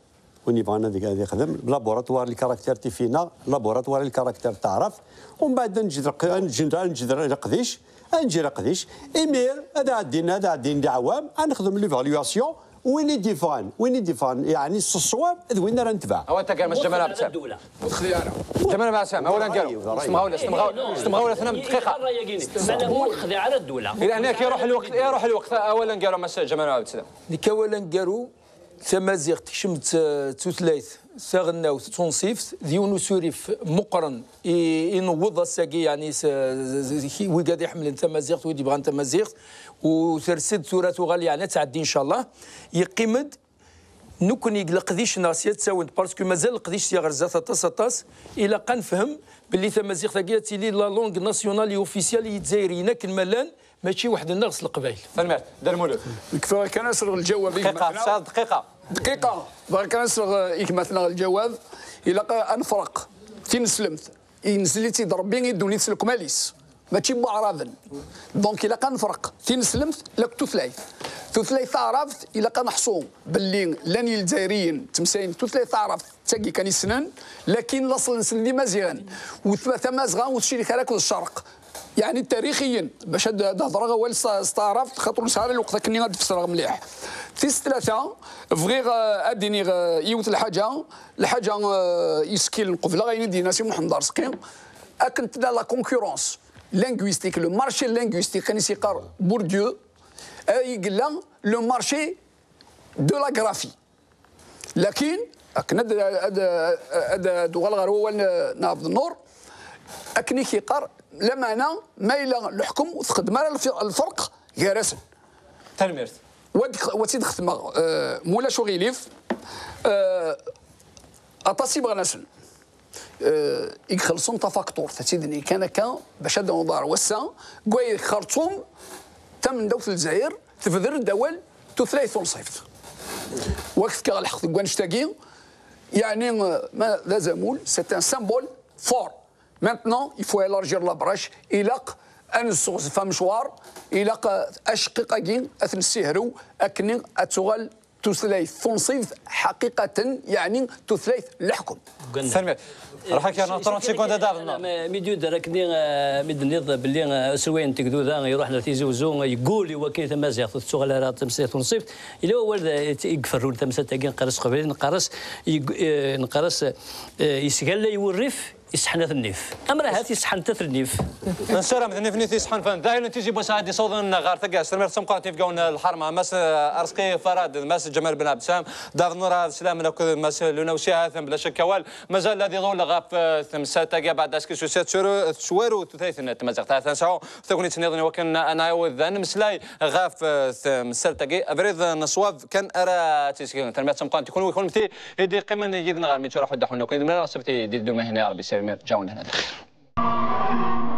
win yebɣan ad ad ixdem, laboratoire le caractère tifina, laboratoire le caractère taɛrabt, u mbeɛd ad neǧǧ leq- ad neǧǧ ad neǧǧ leqdic, ad neǧǧ leqdic, imir ad ɛeddin, ad ɛeddin leɛwam, ad nexdem l'évaluation, win i d-yeffɣen, win i d-yeffɣen, yeɛni s ṣṣwab, d win ara netbeɛ. Awal tagar, Mass Ǧamal Ɛebd Teslam. Ur texdiɛ ara. Ǧamal Ɛebd Teslam, awal aneggaru. S temɣawla, s temɣawla, s temɣawla, tnam dqiqa. Ur nexdiɛ ara ddula. Ila, nekk iruḥ lweqt, iruḥ lweqt, awal aneggaru, Mass Ǧamal Ɛebd Teslam. Nekk awal aneggaru, tamaziɣt tekcem d t- d tutlayt taɣelnawt d tunṣibt, d yiwen usurif meqqren i i newweḍ ass-agi, yeɛni s- s- s- wigad iḥemmlen tamaziɣt, wid yebɣan tamaziɣt, u ters-d tura tuɣal, yeɛni ad tɛeddi ncallah. Yeqqim-d nekkni deg leqdic-nneɣ sya d tawent, parce que mazal leqdic sya ɣer zdat aṭas, aṭas, ilaq ad nefhem belli tamaziɣt-agi ad tili la langue nationale et officielle i Yizzayriyen akken ma llan, mačči weḥd-nneɣ s Leqbayel. Tanemmirt. Dda Lmulud. Nekk bɣiɣ kan ad sreɣ lǧawab i gma-tneɣ. Dqiqa, tesɛiḍ dqiqa. Dqiqa. Bɣiɣ kan ad sreɣ, eh, i gma-tneɣ lǧawab. Ilaq ad nefreq tineslemt, inzel-itt-id Rebbi i ddunit s lekmal-is. mačči n waɛraben. Donc ilaq ad nefreq tineslemt la tutlayt. Tutlayt taɛrabt ilaq ad neḥṣu belli llan Izzayriyen ttmeslayen tutlayt taɛrabt, tagi kan i ssnen, lakin laṣel-nsen d Imaziɣen. U tma-, Tamazɣa ur tcirek ara akked Ccerq. Yeɛni tarixiyen, bac ad, ad hedreɣ awal s, s taɛrabt, xaṭer ur nesɛi ara lweqt akkenni ad d-fesreɣ mliḥ. Tis tlata, bɣiɣ, eh, ad d-iniɣ, eh, yiwet lḥaǧa, lḥaǧa, eh, yeskilen qebleɣ ayen i d-yenna Si Muḥend Arezqi, akken tella la concurrence linguistique, le marché linguistique, akken i s-yeqqar Bourdieu, eh, i yella le marché de la graphie. Lakin, akken ad, ad, ad, ad uɣaleɣ ɣer wawal n, n Ɛebd Nnur, akken i k-yeqqar, lameɛna ma yella leḥkem ur txeddem ara lfi-, lferq gar-asen. Tanemmirt. Wa d-, wa tt-id-xetmeɣ, eh, mulac uɣilif, eh, aṭas ibɣan-asen, eh, i ixellṣen tafakturt, ad tt-id-nini kan akka, bac ad d-naweḍ ɣer wass-a, deg way xerṣum tamendawt n Lezzayer tebder-d awal tutlayt tunṣibt. Wa k-fkeɣ lḥeqq deg wannect-agi, yeɛni, eh, ma d azamul, c'est un symbole fort. Maintenant, il faut élargir la brèche, ilaq ad nesseɣzef amecwar, ilaq, eh, aceqqiq-agi ad t-nessihrew akken ad tuɣal tutlayt tunṣibt ḥaqiqatan, yeɛni tutlayt n leḥkem. Tanemmirt. Ruḥ akka, trente secondes ad d-aɣen. Mi d-yuder akken, eh, mi d-tenniḍ belli, eh, aselway n tegduda iruḥen ar Tizi Uzzu, yeggul i wakken i tamaziɣt ur tettuɣal ara d tameslayt tunṣibt. Yella wawal, eh, i iferrun tamsalt-agi, neqqar-as s teqbaylit, neqqar-as, yeg-, eh, neqqar-as, eh, yesgallay wurrif, yesseḥnat nnif. Amrahat yesseḥnat nnif. Nessaram d nitni i yesḥanfan d ahil n Tizi Busaɛid d-isawḍen ɣer taggast. Tanemmirt tameqqrant i yibgawen n lḥerma, Mass, eh, Arezqi Farad, Mass Ǧamal Ben Abdeslam, Dad Nura Abdeslam, akked Mass Luna Usihat, bla cekk awal mazal ad iḍul ɣef, eh, temsalt-agi, beɛd aski susiya tettwaru tutlayt n tmaziɣt. Ad nseɛɛu tagnit nniḍen i wakken ad nɛawed ad nemmeslay ɣef, eh, temsalt-agi. Abrid n ṣṣwab kan ara tt-yesglen. Tanemmirt tameqqrant i kunwi kunemti i d-yeqqimen yid-neɣ armi ttruḥ daḥun akk. Idemmer aɣ sebti di dduma hina, ya Rebbi, s lmir, ǧawen lehna d lxir.